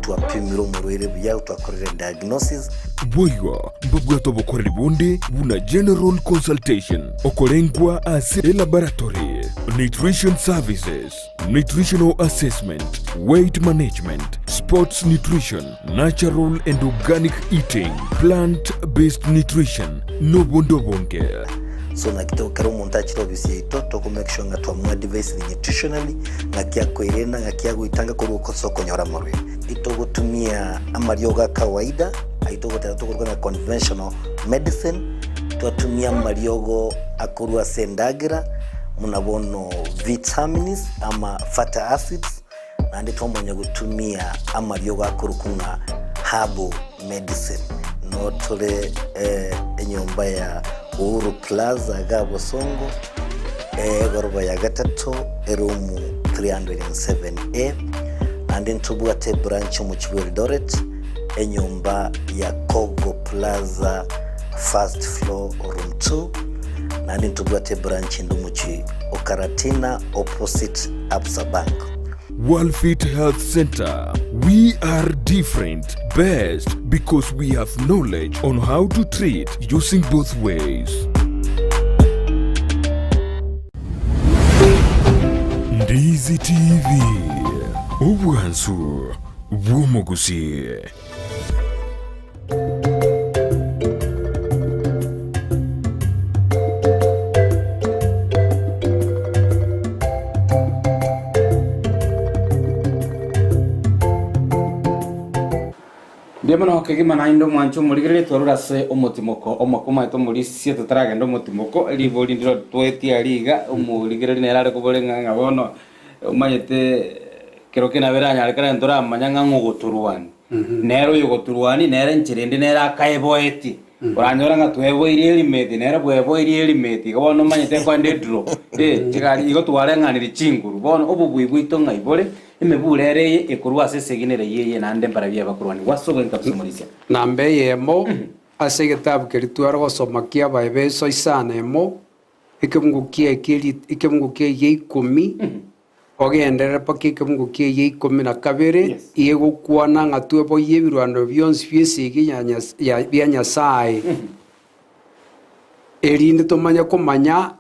twapimire omorwaire buya, twakorire diagnosis. Boigo mbabwate obokoreri bonde buna general consultation, okorengwa ase elaboratory, nutrition services, nutritional assessment, weight management, sports nutrition, natural and organic eating, plant based nutrition, nobonde obonge. So naki to ekero omonto achire ofisi yaito toko make sure ng'a twamoadvisire nutritionally, ng'aki akoerenda, ng'aki agoitanga korwa ase okonyora amarwaire. Itogotumia amariogo a kawaida, ayio togoteba tokoroka ng'a conventional medicine, twatumia amariogo akorwa ase endagera buna bono vitamins ama fatty acids, Naende twamanya gotumia amariogo akorokwa ng'a herbal medicine. Noo tore enyomba ya Uhuru Plaza iga Bosongo, egoroba ya gatato, eroom 307A. Naende ntobwate ebranch omochie bwa Eldoret, enyomba ya Kogo Plaza first floor room 2. Naende ntobwate ebranch ende omochie o Karatina opposite Absa Bank. Worldfit Health Centre, we are different, best because we have knowledge on how to treat using both ways. Ndizi TV, obwansu bw'omogusii. Mbuya mono kegima naende omwanche omorigereria twarure ase omotimoko omoko omanyete omorisia totaragenda omotimoko ribori ndiro twetie aria iga omorigereria nere are kobora ng'a ng'a bono omanyete kero kende nabo eranyarekane ntoramanya ng'a ng'o ogotorwania. Nere oyogoturwania, nere enchera ende nere akaeboetie. Oranyore ng'a tweboirie erimeti, nere bweboirie erimeti. Igo bono omanyete nkoenda ediro, eh, chigari igo twareng'anirie chinguru. Bono obobui bwaito ng'ai bore, emebura ere eye ekorwa ase esegi nere eyio eye naende mbarabwo abakorwania. Gwase ogoika ase omorisia. Namba eyemo ase egetabu keria tware gosoma ki'Abaefeso isano emo, ekebungo kiaye ki'eri ekebungo kiaye gia ikomi, Ogenderere mpaka ekemungo kia egia ikomi na kabere, egokwana ng'a tweboyie ebirwanero bionsi bi'esegi ya Nyas- ya- bia Nyasae, erinde tomanye komanya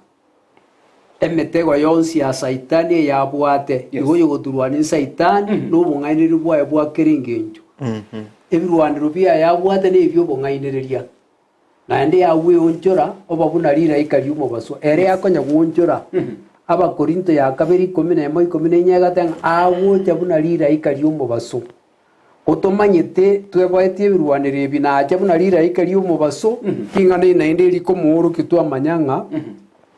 emetego yonsi ya Saitani eyabwate. Igo oyogoturwania Saitani na obong'ainereria bwaye bwa kera engencho. Ebirwanero biaye abwate nebi'obong'ainereria. Naende yagweonchora oba buna rilaika ri'omobaso, ere yakonya gwoonchora. Abakorinto ya kabere ikomi na emo ikomi na inye egateba ng'a agocha buna rilaika ri'omobaso. Gotomanyete tweboetie ebirwanero ebi nacha buna rilaika ri'omobaso, ring'ana eri naende rikomoorokia twamanya ng'a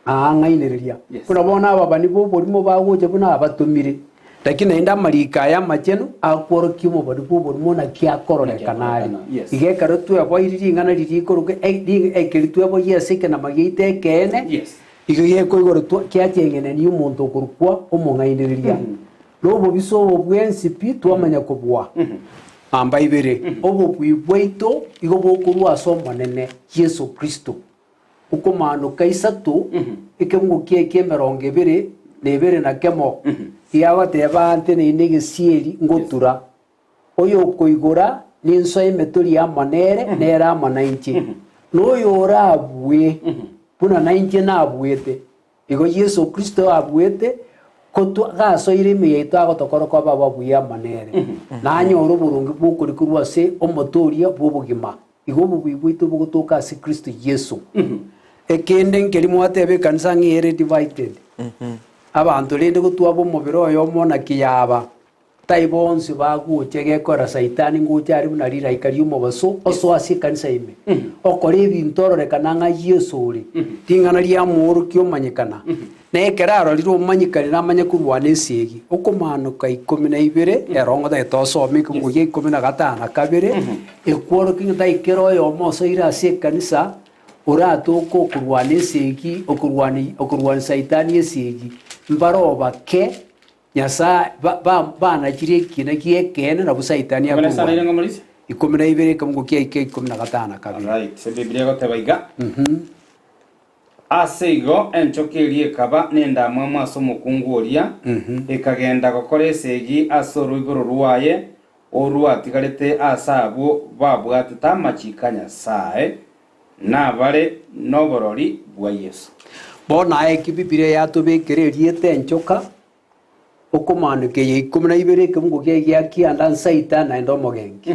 aang'ainereria. Buna bono ababani b'oborimo bagocha buna abatomire. Lakini naende amariiko aya amachenu akworokia omobani bw'oborimo naki akororekana are. Iga ekero tweboirie ring'ana riria rikoroka ekeri tweboyie ase ekenama giaito ekeene, igo gekoigorwa kiacheng'enenia omonto okorokwa omong'ainereria. Na obobisa obo bwensi pi twamanya kobua. Namba ibere, obobui bwaito igo bokorwa ase Omonene Yeso Kristo. Okomaanoka isato, ekeungo kiaye ki'emerongo ebere na ebere na kemo, giagoteba nteneine egesieri ngotura, Oyokoigora ninsoe emetori amo nere, nere amo nainche. Na oyorabue, buna nainche nabuete, Igo Yeso Kristo abuete, ko gasoire ime yaito agotokora koba ababuya amo nere, na anyore oboronge bw'okoria korwa ase omote oria bw'obogima. Igo obobui bwaito bogotoka ase Kristo Yeso. Ekende nkeri mwateba ekanisa ng'a ere divided. Abanto rende gotwaba omobere oyomo naki yaba. Tai bonsi bagocha gekora Saitani ngocha are buna rilaika ri'omobaso osoa ase ekanisa ime, okora ebinto ororekana ng'a Yeso ore. Ring'ana riamoorokia omanyekana, na ekero arorire omanyekani namanye korwana esegi. Okomaanoka ikomi na ibere, erongo tagete osome ekebugo gia ikomi na gatano na kabere, ekworokia ng'a tai kera oyomo osoire ase ekanisa oratoke okorwana esegi, okorwani okorwani Saitani esegi, mbare bake Nyasae ba- ba- banachire ekiina gi'ekeene nabwo Saitani Ikomi na isano akorwana. ere ng'a Morisi? Ikomi na ibere ekemungo kiaika ikomi na gatano na kabere. Alright, Ebibilia egoteba iga, Ase igo enchoka eria ekaba nendamwamu ase omokungu oria, ekagenda gokora esegi ase oroiboro rwaye orwatigarete ase abwo babwatete amachiiko a Nyasae, nabare noborori bwa Yeso. Bono aye eki Bibilia yatobekera erieta enchoka, okomaanokia ya ikomi na ibere ekebungo kiaye gia kianda nsaita naende omogenki.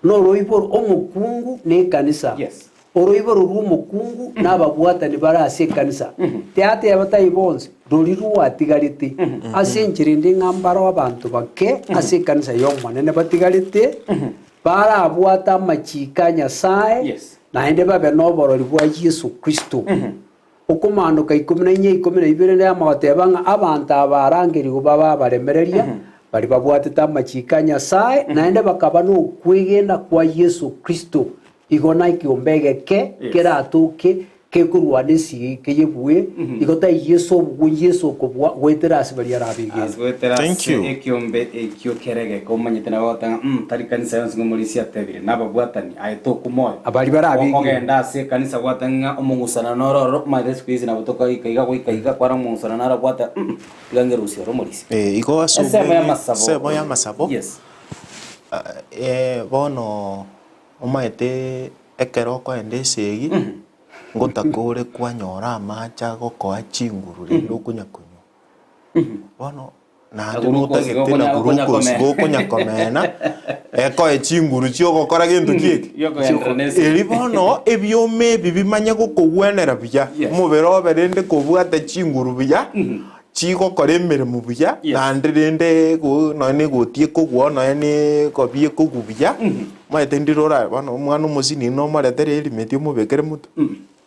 Noroiboro omokungu na ekanisa. Yes. Oroiboro rw'omokungu na ababwatani bare ase ekanisa. Tiateba tai bonsi, rori rwatigarete. Ase enchera ende ng'a mbaro abanto bake ase ekanisa y'Omonene batigarete, barabwate amachiiko a Nyasae, Yes. naende babe noborori bwa Yeso Kristo. Okomaanoka ikomi na inya ikomi na ibere neyamo goteba ng'a abanto aba arangerigwe babe abaremereria, baria babwatete amachiiko a Nyasae, naende bakaba nokwegena kwa Yeso Kristo. Igo na ekeombe egeke Yes. keratoke kekorwana esegi keyebue, igo tai Yeso obogwe Yeso okobua goetera ase baria arabegene. Ase goetera Thank ase you. ekeombe ekio keregeke omanyete nabo bagoteba ng'a mm, tari kanisa yonsi ng'a omorisia atebire, nababwatani, aye tokwa moyo. Abaria barabegene. Okogenda ase ekanisa gwateba ng'a omong'usana noro ororo, omanyete siku hizi nabo tokaika iga goika iga kwara omong'usana naro abwate mm, tiga ngerusie oro omorisia. Eh, igo ase Ensemo obwenge- y'amasabo. ensemo y'amasabo. Yes. Ah, eh, bono Omanyete ekero okoenda esegi, ngotaka ore kwanyora amache agokoa chinguru rende okonya konywa. Bono naende Na glucose notagete na gokonya- gokonya glucose komena. gokonya komena, ekoe chinguru chiogokora gento ki eke? Giokogenderera na esegi. Eri bono ebioma ebi bimanye gokogwenera buya, Yes. omobere obe rende kobwate chinguru buya, chigokora emeremo buya, Yes. naende rende ego nonya na egoti ekogwa nonya na ekobi ekogwa buya, omanyete ndire ora bono omwana omosinini nomoretere erimeti omobekere motwe,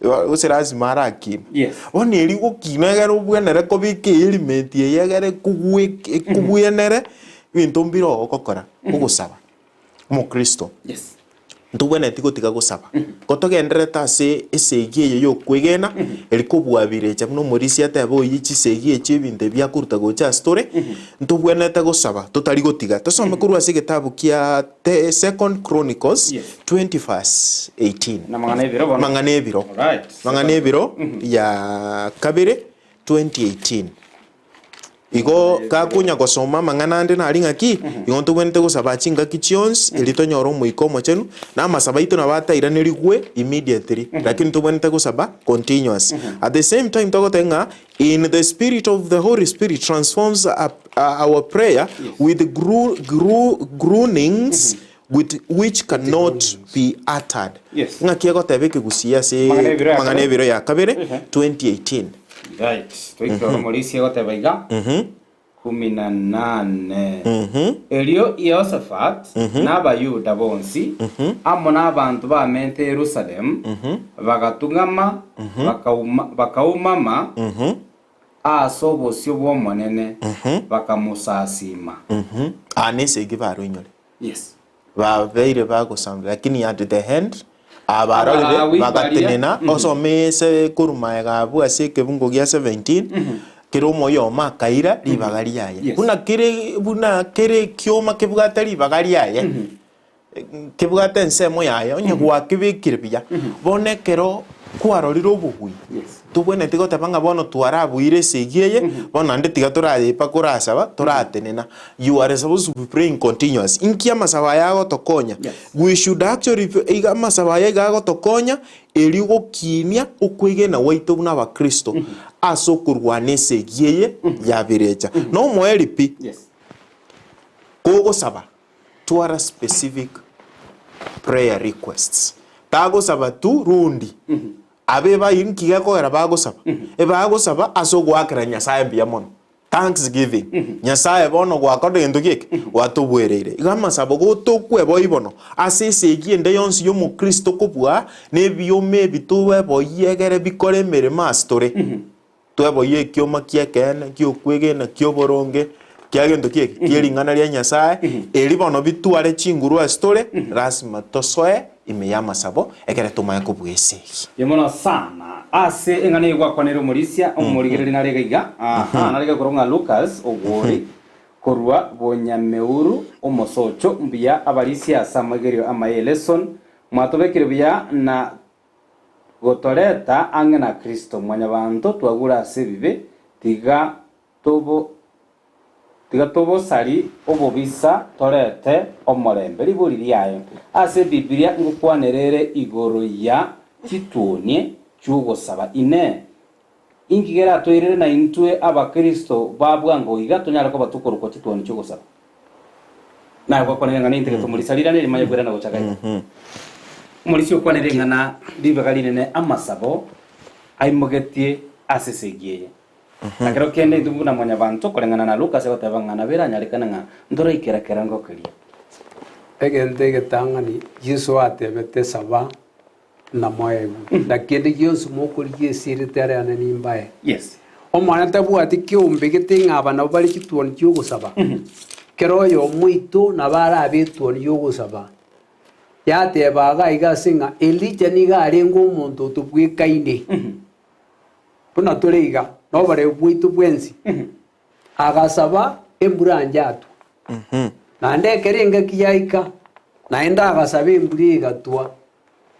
gose lazima arakine. Yes. Bono erio gokina egere obwenere kobeka erimeti eye egere ekogwe ekobwenere, ebinto mbire ogokora, ogosaba, omokristo. Yes. Ntobwenereti gotiga gosaba. Gotogendererete ase esegi eye y'okwegena, eri kobua birecha buna omorisia ateba oyio chisegi echi ebinto ebi akoruta gocha ase tore, ntobwenerete gosaba totari gotiga. Tosome korwa ase egetabu kia the Second Chronicles Yes. 20 verse 18. Namang'ana ebiro bono. Mang'ana ebiro. Alright. Mang'ana ebiro ya kabere 2018. Igo gakonya gosoma amang'ana ande nari ng'aki, igo ntobwenerete gosaba chingaki chionsi erio tonyore Omoika Omochenu, na amasabo aito nabo atairanerigwe immediately, lakini ntobwenerete gosaba continuous. At the same time togoteba ng'a in the spirit of the Holy Spirit transforms our prayer with groanings with which cannot be uttered. Yes. Ng'aki egoteba ekegusii ase Mang'ana ebiro ya Mang'ana kabere. ebiro ya kabere Ehe. 2018. Right. Toikire oro Morisia egoteba iga. Kumi na nane. Erio Yehoshafat na Abayuda bonsi amo nabanto bamente Yerusalemu bagatung'ama bakauma bakaumama aase obosio bw'Omonene bakamosasiima. Aa nesegi baroinyore. Yes. Babeire bagosamba lakini at the end abarorire Abalawi baria, bagatenena osome ase korwa magega abwo ase ekebungo gia 17 kera omoyomo akaira ribaga riaye. Yes. Buna kere buna kere ekioma kebwate ribaga riaye kebwate ensemo yaye onye gwakebekire buya bono ekero kwarorire obobui Yes. Tobwenereti goteba ng'a bono twarabuire esegi eye, bono naende tiga torayepa korasaba, toratenena. You are supposed to be praying continuous. Inki amasabo aya agotokonya? Yes. We should actually iga amasabo aya iga agotokonya erio gokinia okwegena gwaito buna abakristo ase okorwana esegi eye ya birecha. Nomoerio pi, Yes. kogosaba Twara specific prayer requests. Tagosaba tu rundi abe bai nki gekogera bagosaba? Ebagosaba ase ogoakera Nyasaye mbuya mono. Thanksgiving. Nyasaye bono gwakorire gento ki eke? Gwatobwereire. Igo amasabo gotokweboi bono ase esegi ende yonsi y'omokristo kobua na ebioma ebi toeboyie egere bikore emeremo ase tore. Tweboyie ekioma ki'ekeene, gi'okwegena, ki'oboronge, kia gento ki eke? Kie ring'ana ria Nyasaye, eri bono bitware chinguru ase tore, lasima tosoe ime y'amasabo ekere tomanye kobua esegi. Mbuya mono sana ase eng'ana eye gwakwanire omorisia omorigereria nare iga iga aha nare iga korwa ng'a Lucas Ogwori korwa Bonyameuru omosocho mbuya abarisia ase amaigerio amaya eleson mwatobekire buya na gotoreta ang'e na Kristo mwanyabanto twagure ase ebibe tiga tobo Tiga tobosari obobisa torete omorembe. Ribori riaye ase Ebibilia ngokwanera ere igoro ya chituoni chi'ogosaba. Inee! Inki keratoirere naintwe Abakristo ba bwango iga tonyare koba tokorokwa chituoni chi'ogosaba? Naye gwakwanire ng'a nintege tomorisia rirana erimanye koirana gocha gaiga. Omorisia okwanire ing'ana ribaga rinene amasabo aimogetie ase esegi eye. Na kero kende intwe buna mwanyabanto, koreng'ana na Luka ase goteba ng'a nabo eranyarekane ng'a ntoraikera kerango keria. Egento egetang'ani Yeso atebete, Saba, na moegwe, na kende gionsi mokorigia esirete are ane nimbae. Yes. Omwana tabwati keombe gete ng'a aba nabo bare chituoni chi'ogosaba. Kera oyomo oito nabo arabe etuoni y'ogosaba. Yateba iga iga ase ng'a Elija nigo arenge omonto otobwekaine. Buna tore iga noboreu bwaito bwensi, agasaba embura anche atwe. Naende ekero engaki yaika, naende agasaba embura egatwa.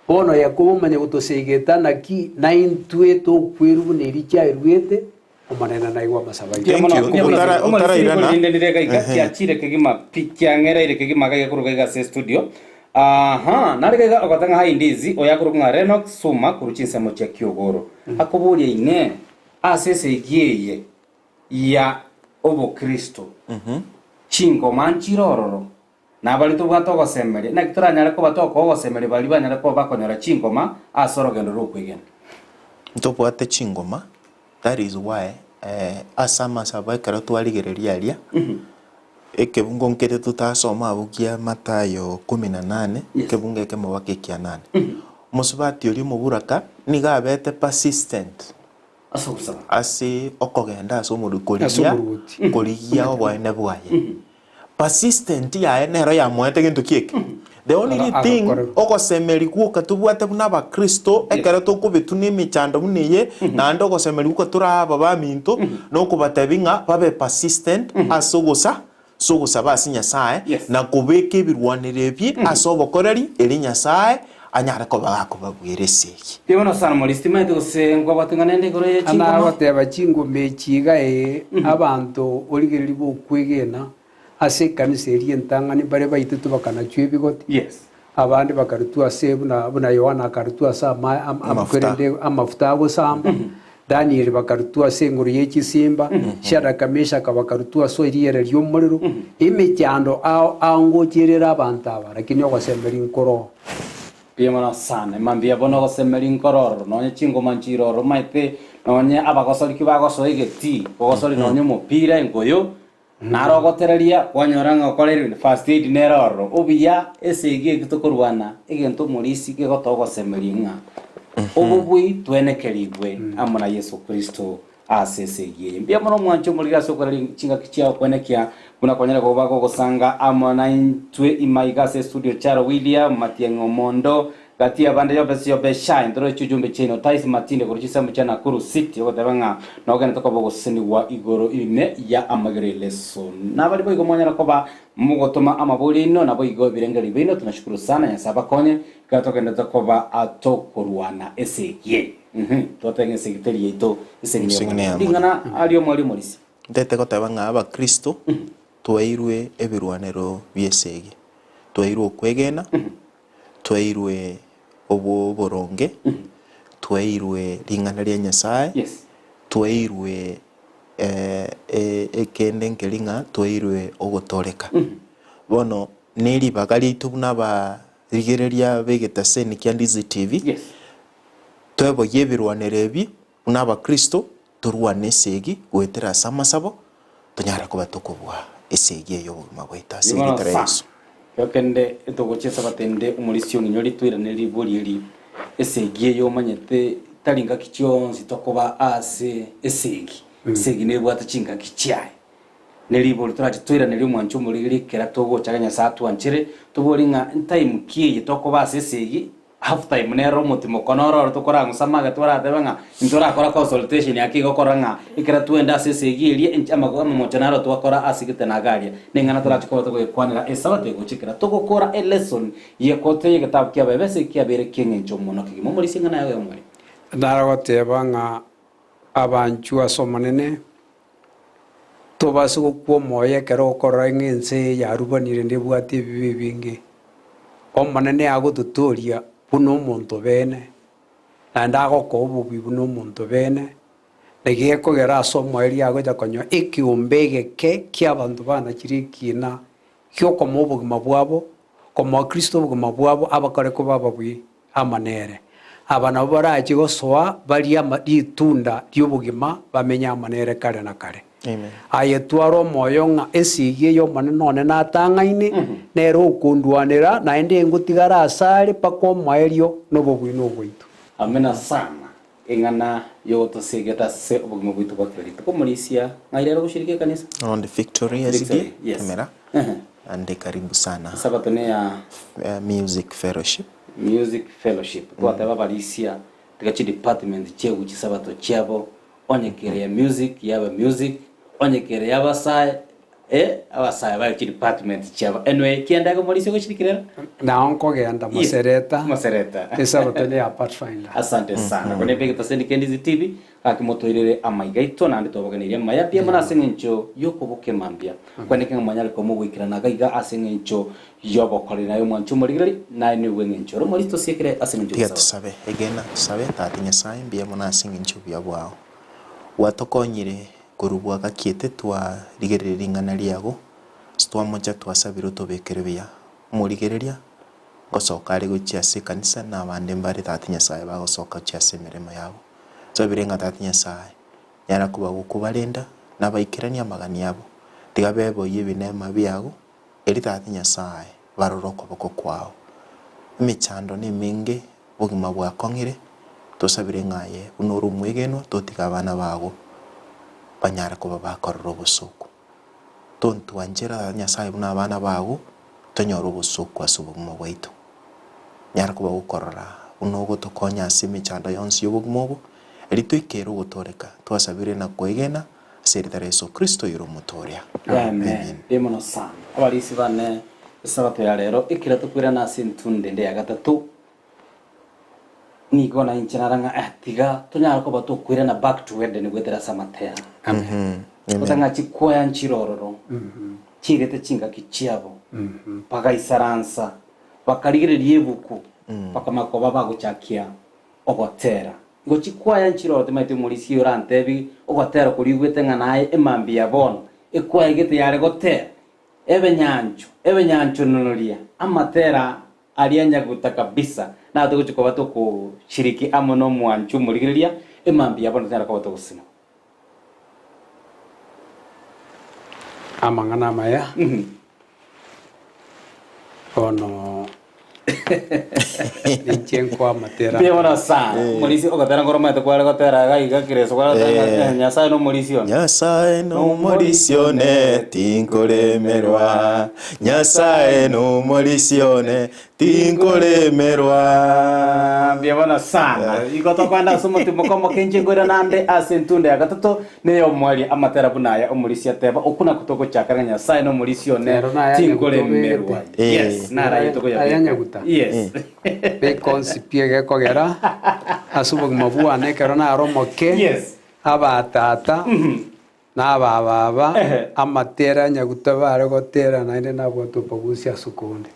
Bono Yakobo omanye gotosegeta naki naintwe tokwerwa buna erichia aeruete, Omonene naigwe amasabo aito. Thank you. Otarairana. Rinde rire gaiga kiachire kegima pi kiang'ereire kegima gaiga korwa gaiga ase studio aha nare gaiga ogoteba ng'a hi ndizi oyo akorokwa ng'a Renox Suma korwa chinsemo chia Kiogoro akoboria inee ase esegi eye ya obokristo chingoma nchire ororo nabari tobwate ogosemeria naki toranyare koba tokoa ogosemeria baria banyare koba bakonyora chingoma ase orogendo rw'okwegena. Ntobwate chingoma that is why ase amasabo ekero twarigereria aria Ekebungo nkere totasoma abwo kia Mathayo kumi na nane, ekebungo ekemo mpaka ekia nane. Omosubati oria omoburaka nigo abete persistent Ase ogosaba. ase okogenda ase omorwoti Ase korigia omorwoti. korigia oboene bwaye. Persistent yaye nero yamoete gento ki eke? The only Aga- thing agakorerwa. ogosemeria gwoka tobwate buna abakristo ekero tokobetwa na emechando buna eye naende ogosemeria gwoka tore aba baminto nokobatebia ng'a babe persistent ase ogosa ase ogosaba ase Nyasaye Yes. na kobeka ebirwanero ebi ase obokoreri erio Nyasaye anyare koba gakobabwera esegi. Mbuya mono sana Maurice, timaete gose nkwabwate ng'a nende igoro ye chingoma. Anagoteba chingoma echi iga ee, abanto origereria bokwegena Ase ekanisa eria entang'ani baria baitetwe bakanachwa ebigoti, Yes. abande bakarutwa ase buna buna Yohana akarutwa ase ama am Amafuta. korende amafuta agosamba, Danieli bakarutwa ase engoro ye chisimba, Shadraka, Meshaka bakarutwa ase eriera ri'omorero, emechando ao ao ngochierere abanto aba, lakini ogosemeria nkoroo. Mbuya mono sana. Mambia bono ogosemeria nkororo, nonye chingoma nchiroro, omanyete nonye abagosori ki bagosoa egetii, kogosori nonye omopira engoyo, Naro ogotereria kwanyora ng'a okoreirwe first aid nere ororo obuya esegi eki tokorwana egento omorisi gegotoa ogosemeria ng'a obobui twenekerigwe amo na Yeso Kristo ase esegi eye. Mbuya mono omwanche omoriri ase okoreria chingaki chiao kwenekia buna kwanyare koba gogosanga amo naintwe ime aiga ase estudio Charo William Matiang'i Omondo Gati y'abande Yobesi Yobeshai, ntoroche chiujumbe chiaino, Tais Matinde korwa chinsemo chia Nakuru City, ogoteba ng'a nogenete koba ogosesenigwa igoro ime ya amagero y'eleso. Nabari boigo mwanyara koba mogotoma amabori aino, naboigo ebirengererio biaino, tunashukuru sana, Nyasae abakonye, ekero togenderete koba tokorwana esegi eye. Uhum, twateba ng'a esegi teri yaito, esegi Esegi ney'Omonene. ney'Omonene. Ring'ana aria omwari omorisia. Ntete goteba ng'a abakristo twairwe ebirwanero bi'esegi, twairwe okwegena, Twaeirwe oboronge, twaeirwe ring'ana ria Nyasae, Yes. twaeirwe ekende nkeri ng'a twaeirwe ogotooreka. Bono ne ribaga riaito buna abarigereria b'egetaseni kia Ndizi TV, Yes. tweboyie ebirwanero ebi buna abakristo, torwane esegi goetera ase amasabo. Tonyare koba tokobua esegi eye y'obogima bwaito ase Ribono erieta ria sa. Yeso. Ekero kende togochia esabato ende omorisia ong'inyori toirane ribori eri, esegi eye omanyete tari ngaki chionsi tokoba ase esegi. Esegi nebwate chingaki chiaye. Ne ribori torache toiranerie omwancho omorigereria ekera togocha iga Nyasae atwanchere, tobori ng'a ntime ki eye tokoba ase esegi, Half time nere omotimoka noro oro tokorang'usa amage toratebe ng'a intorakora consultation ake igo korora ng'a ekero twende ase esegi eria ench amago amamocho naro twakora ase egetena iga aria. Neng'ana torache koba togoyekwanera esabato egocha ekero togokora elesson yekote yegetabu kia Abaefeso ekiabeire kieng'encho mono kegima. Omorisia eng'ana yago yomweri. Nare goteba ng'a abanchwa ase Omonene, tobase gokwa omoyo ekero okorora ng'a ense eye yarubanire nebwate ebibe ebinge. Omonene agototooria buna omonto bene, naende agokoa obobuya buna omonto bene, naki gekogera ase omoerio agocha konyoa ekeombe egeke ki'abanto banachire ekiina gi'okomoa obogima bwabo, komoa Kristo obogima bwabo abakore koba ababui amo nere. Aba nabwo barache gosoa barie ama ritunda ri'obogima bamenye amo nere kare na kare. Aye twara omoyo ng'a esegi eye Omonene one natang'aine, nere okondwanera, naende ngotigare asare mpaka omoerio nobobui nobwaito. Amina sana eng'ana yogotosegeta ase obogima bwaito bwa kera rituko. Omorisia, ng'ai rero ogoshiriki ekanisa? Onde Victory SDA Victory, yes. Kemera Ehe. ande karibu sana Esabato neya Music Fellowship. Music Fellowship. Twateba abarisia tiga chidepartment chiegwe chisabato chiabo, onye kere ya music yabe music, onye kere ya abasae eh, abasae babe chidepartment chiabo. Anyway, kianda iga omorisia ogoshiriki rero? Nao nkogenda Yes, Mosereta, Mosereta. esabato ne ya Pathfinder. Asante sana. Kone mbegete ase Ndikendizi TV, gaki motoirere amaiga aito naende twabaganeirie amaya pi mono ase eng'encho y'okoboka mambia. Kwaneke ng'a mwanyare koba mogoikerana iga iga ase eng'encho y'obokoreri naye omwanche omorigereria, naye nigo eng'encho ore omorisia tosiekere ase eng'encho Tiga y'ogosaba. tosabe. Egena tosabe, Tata Nyasae, mbuya mono ase eng'encho y'obuya bwao. Gwatokonyire korwa bwagakiete twarigereria ring'ana riago, ase twamocha twasabire otobekere buya. Omorigereria, ngosoka are gochia ase ekanisa na abande mbare Tata Nyasae bagosoka gochia ase emeremo yabo. Nsabire ng'a Tata Nyasae, nyara koba gokobarenda, na abaikeranie amagani abo, tiga beboyie ebinema biago, Erio Tata Nyasae, barore okoboko kwao. Emechando nemenge, obogima bwakong'ire, tosabire ng'a aye buna ore omwegenwa totige abana bago banyare koba bakorora obosooku. Tontwanchera Tata Nyasae buna abana bago tonyore obosooku ase obogima bwaito. Nyara koba gokorora buna ogotokonya ase emechando yonsi y'obogima obo, erio toikere ogotooreka twasabire na kwegena Ase erieta ria Yeso Kristo oyore Omotooria. Amen. Mbuya mono sana. Abarisia bane esabato ya rero ekero tokoirana ase entunde ende ya gatato, nigo na inche nara ng'a eh, tiga tonyare koba tokoirana back to Eden goetera ase amatera. Amen. Gose ng'a chikwaya nchire ororo, chirete chingaki chiabo, bagaisaransa, bakarigereria ebuku, bakamanya koba bagochakia ogotera. Ngochia kwaya nchire oro timaeti omorisia orantebi ogotera koria oigwete ng'a naye emambia ya bono ekwaya gete yare gotera ebe nyancho ebe nyancho nonoria amatera aria nyaguta kabisa naro togochia koba tokoshiriki amo nomwancho omorigereria emambia ya bono tonyara koba togosina. Amang'ana amaya. Bono ninche nkoamatera. Mbuya mono sana. Omorisia ogotera nkoro omanyete kware gotera iga iga kereso kware gotera ng'a eh, Nyasaye nomorisia one. Nyasaye nomorisia one tinkoremerwa, Nyasaye nomorisia one Tinkoremerwa. Mbuya mono sana. Igo tokoenda ase omotimoko omoke inche nkoira nande ase entunda ya gatato neye omoerio amatera buna aya omorisia ateba okwo nakwo togochaka ng'a Nyasaye nomorisia one Ero naya tinkoremerwa. nyaguta Yes, naro ayio tokoyabeka. Aya nyaguta. Yes. Beka onsi pi egekogera ase obogima bwane ekero nare omoke Yes. abatata Na abababa, amatera a nyaguta bare gotera naende nabwate obogusi ase okonde.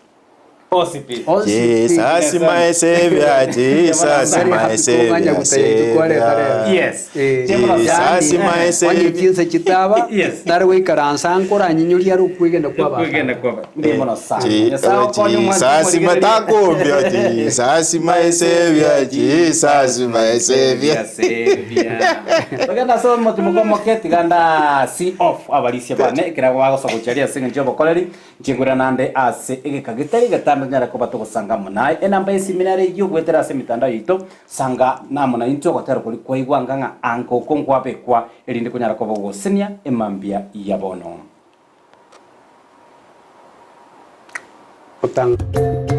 Osipi. Jesus my savior, Jesus my savior, savior. Yes. Jesus my Onye savior. chinsa chitaba Yes. nare goikaransa nkoranyinyori are okwegena kwa Kwegena abana kwa ndi mono sana. Nyasaye okonye omwancho Jesus my takumbia, Jesus my savior, Jesus my savior. Togenda so motimo moke tiganda see off abarisia bane ekera bagosa gocharia ase eng'encho y'obokoreri nchingura nande ase egeka getari getambe nyara koba togosanga monaye enamba y'esiminari eyio ogwetera ase emitandao yaito sanga namo na intwe ogotera kori kwaigwanga ng'a anka oko nkwabekwa erinde konyara koba ogosenia emambia ya bono. Otanga.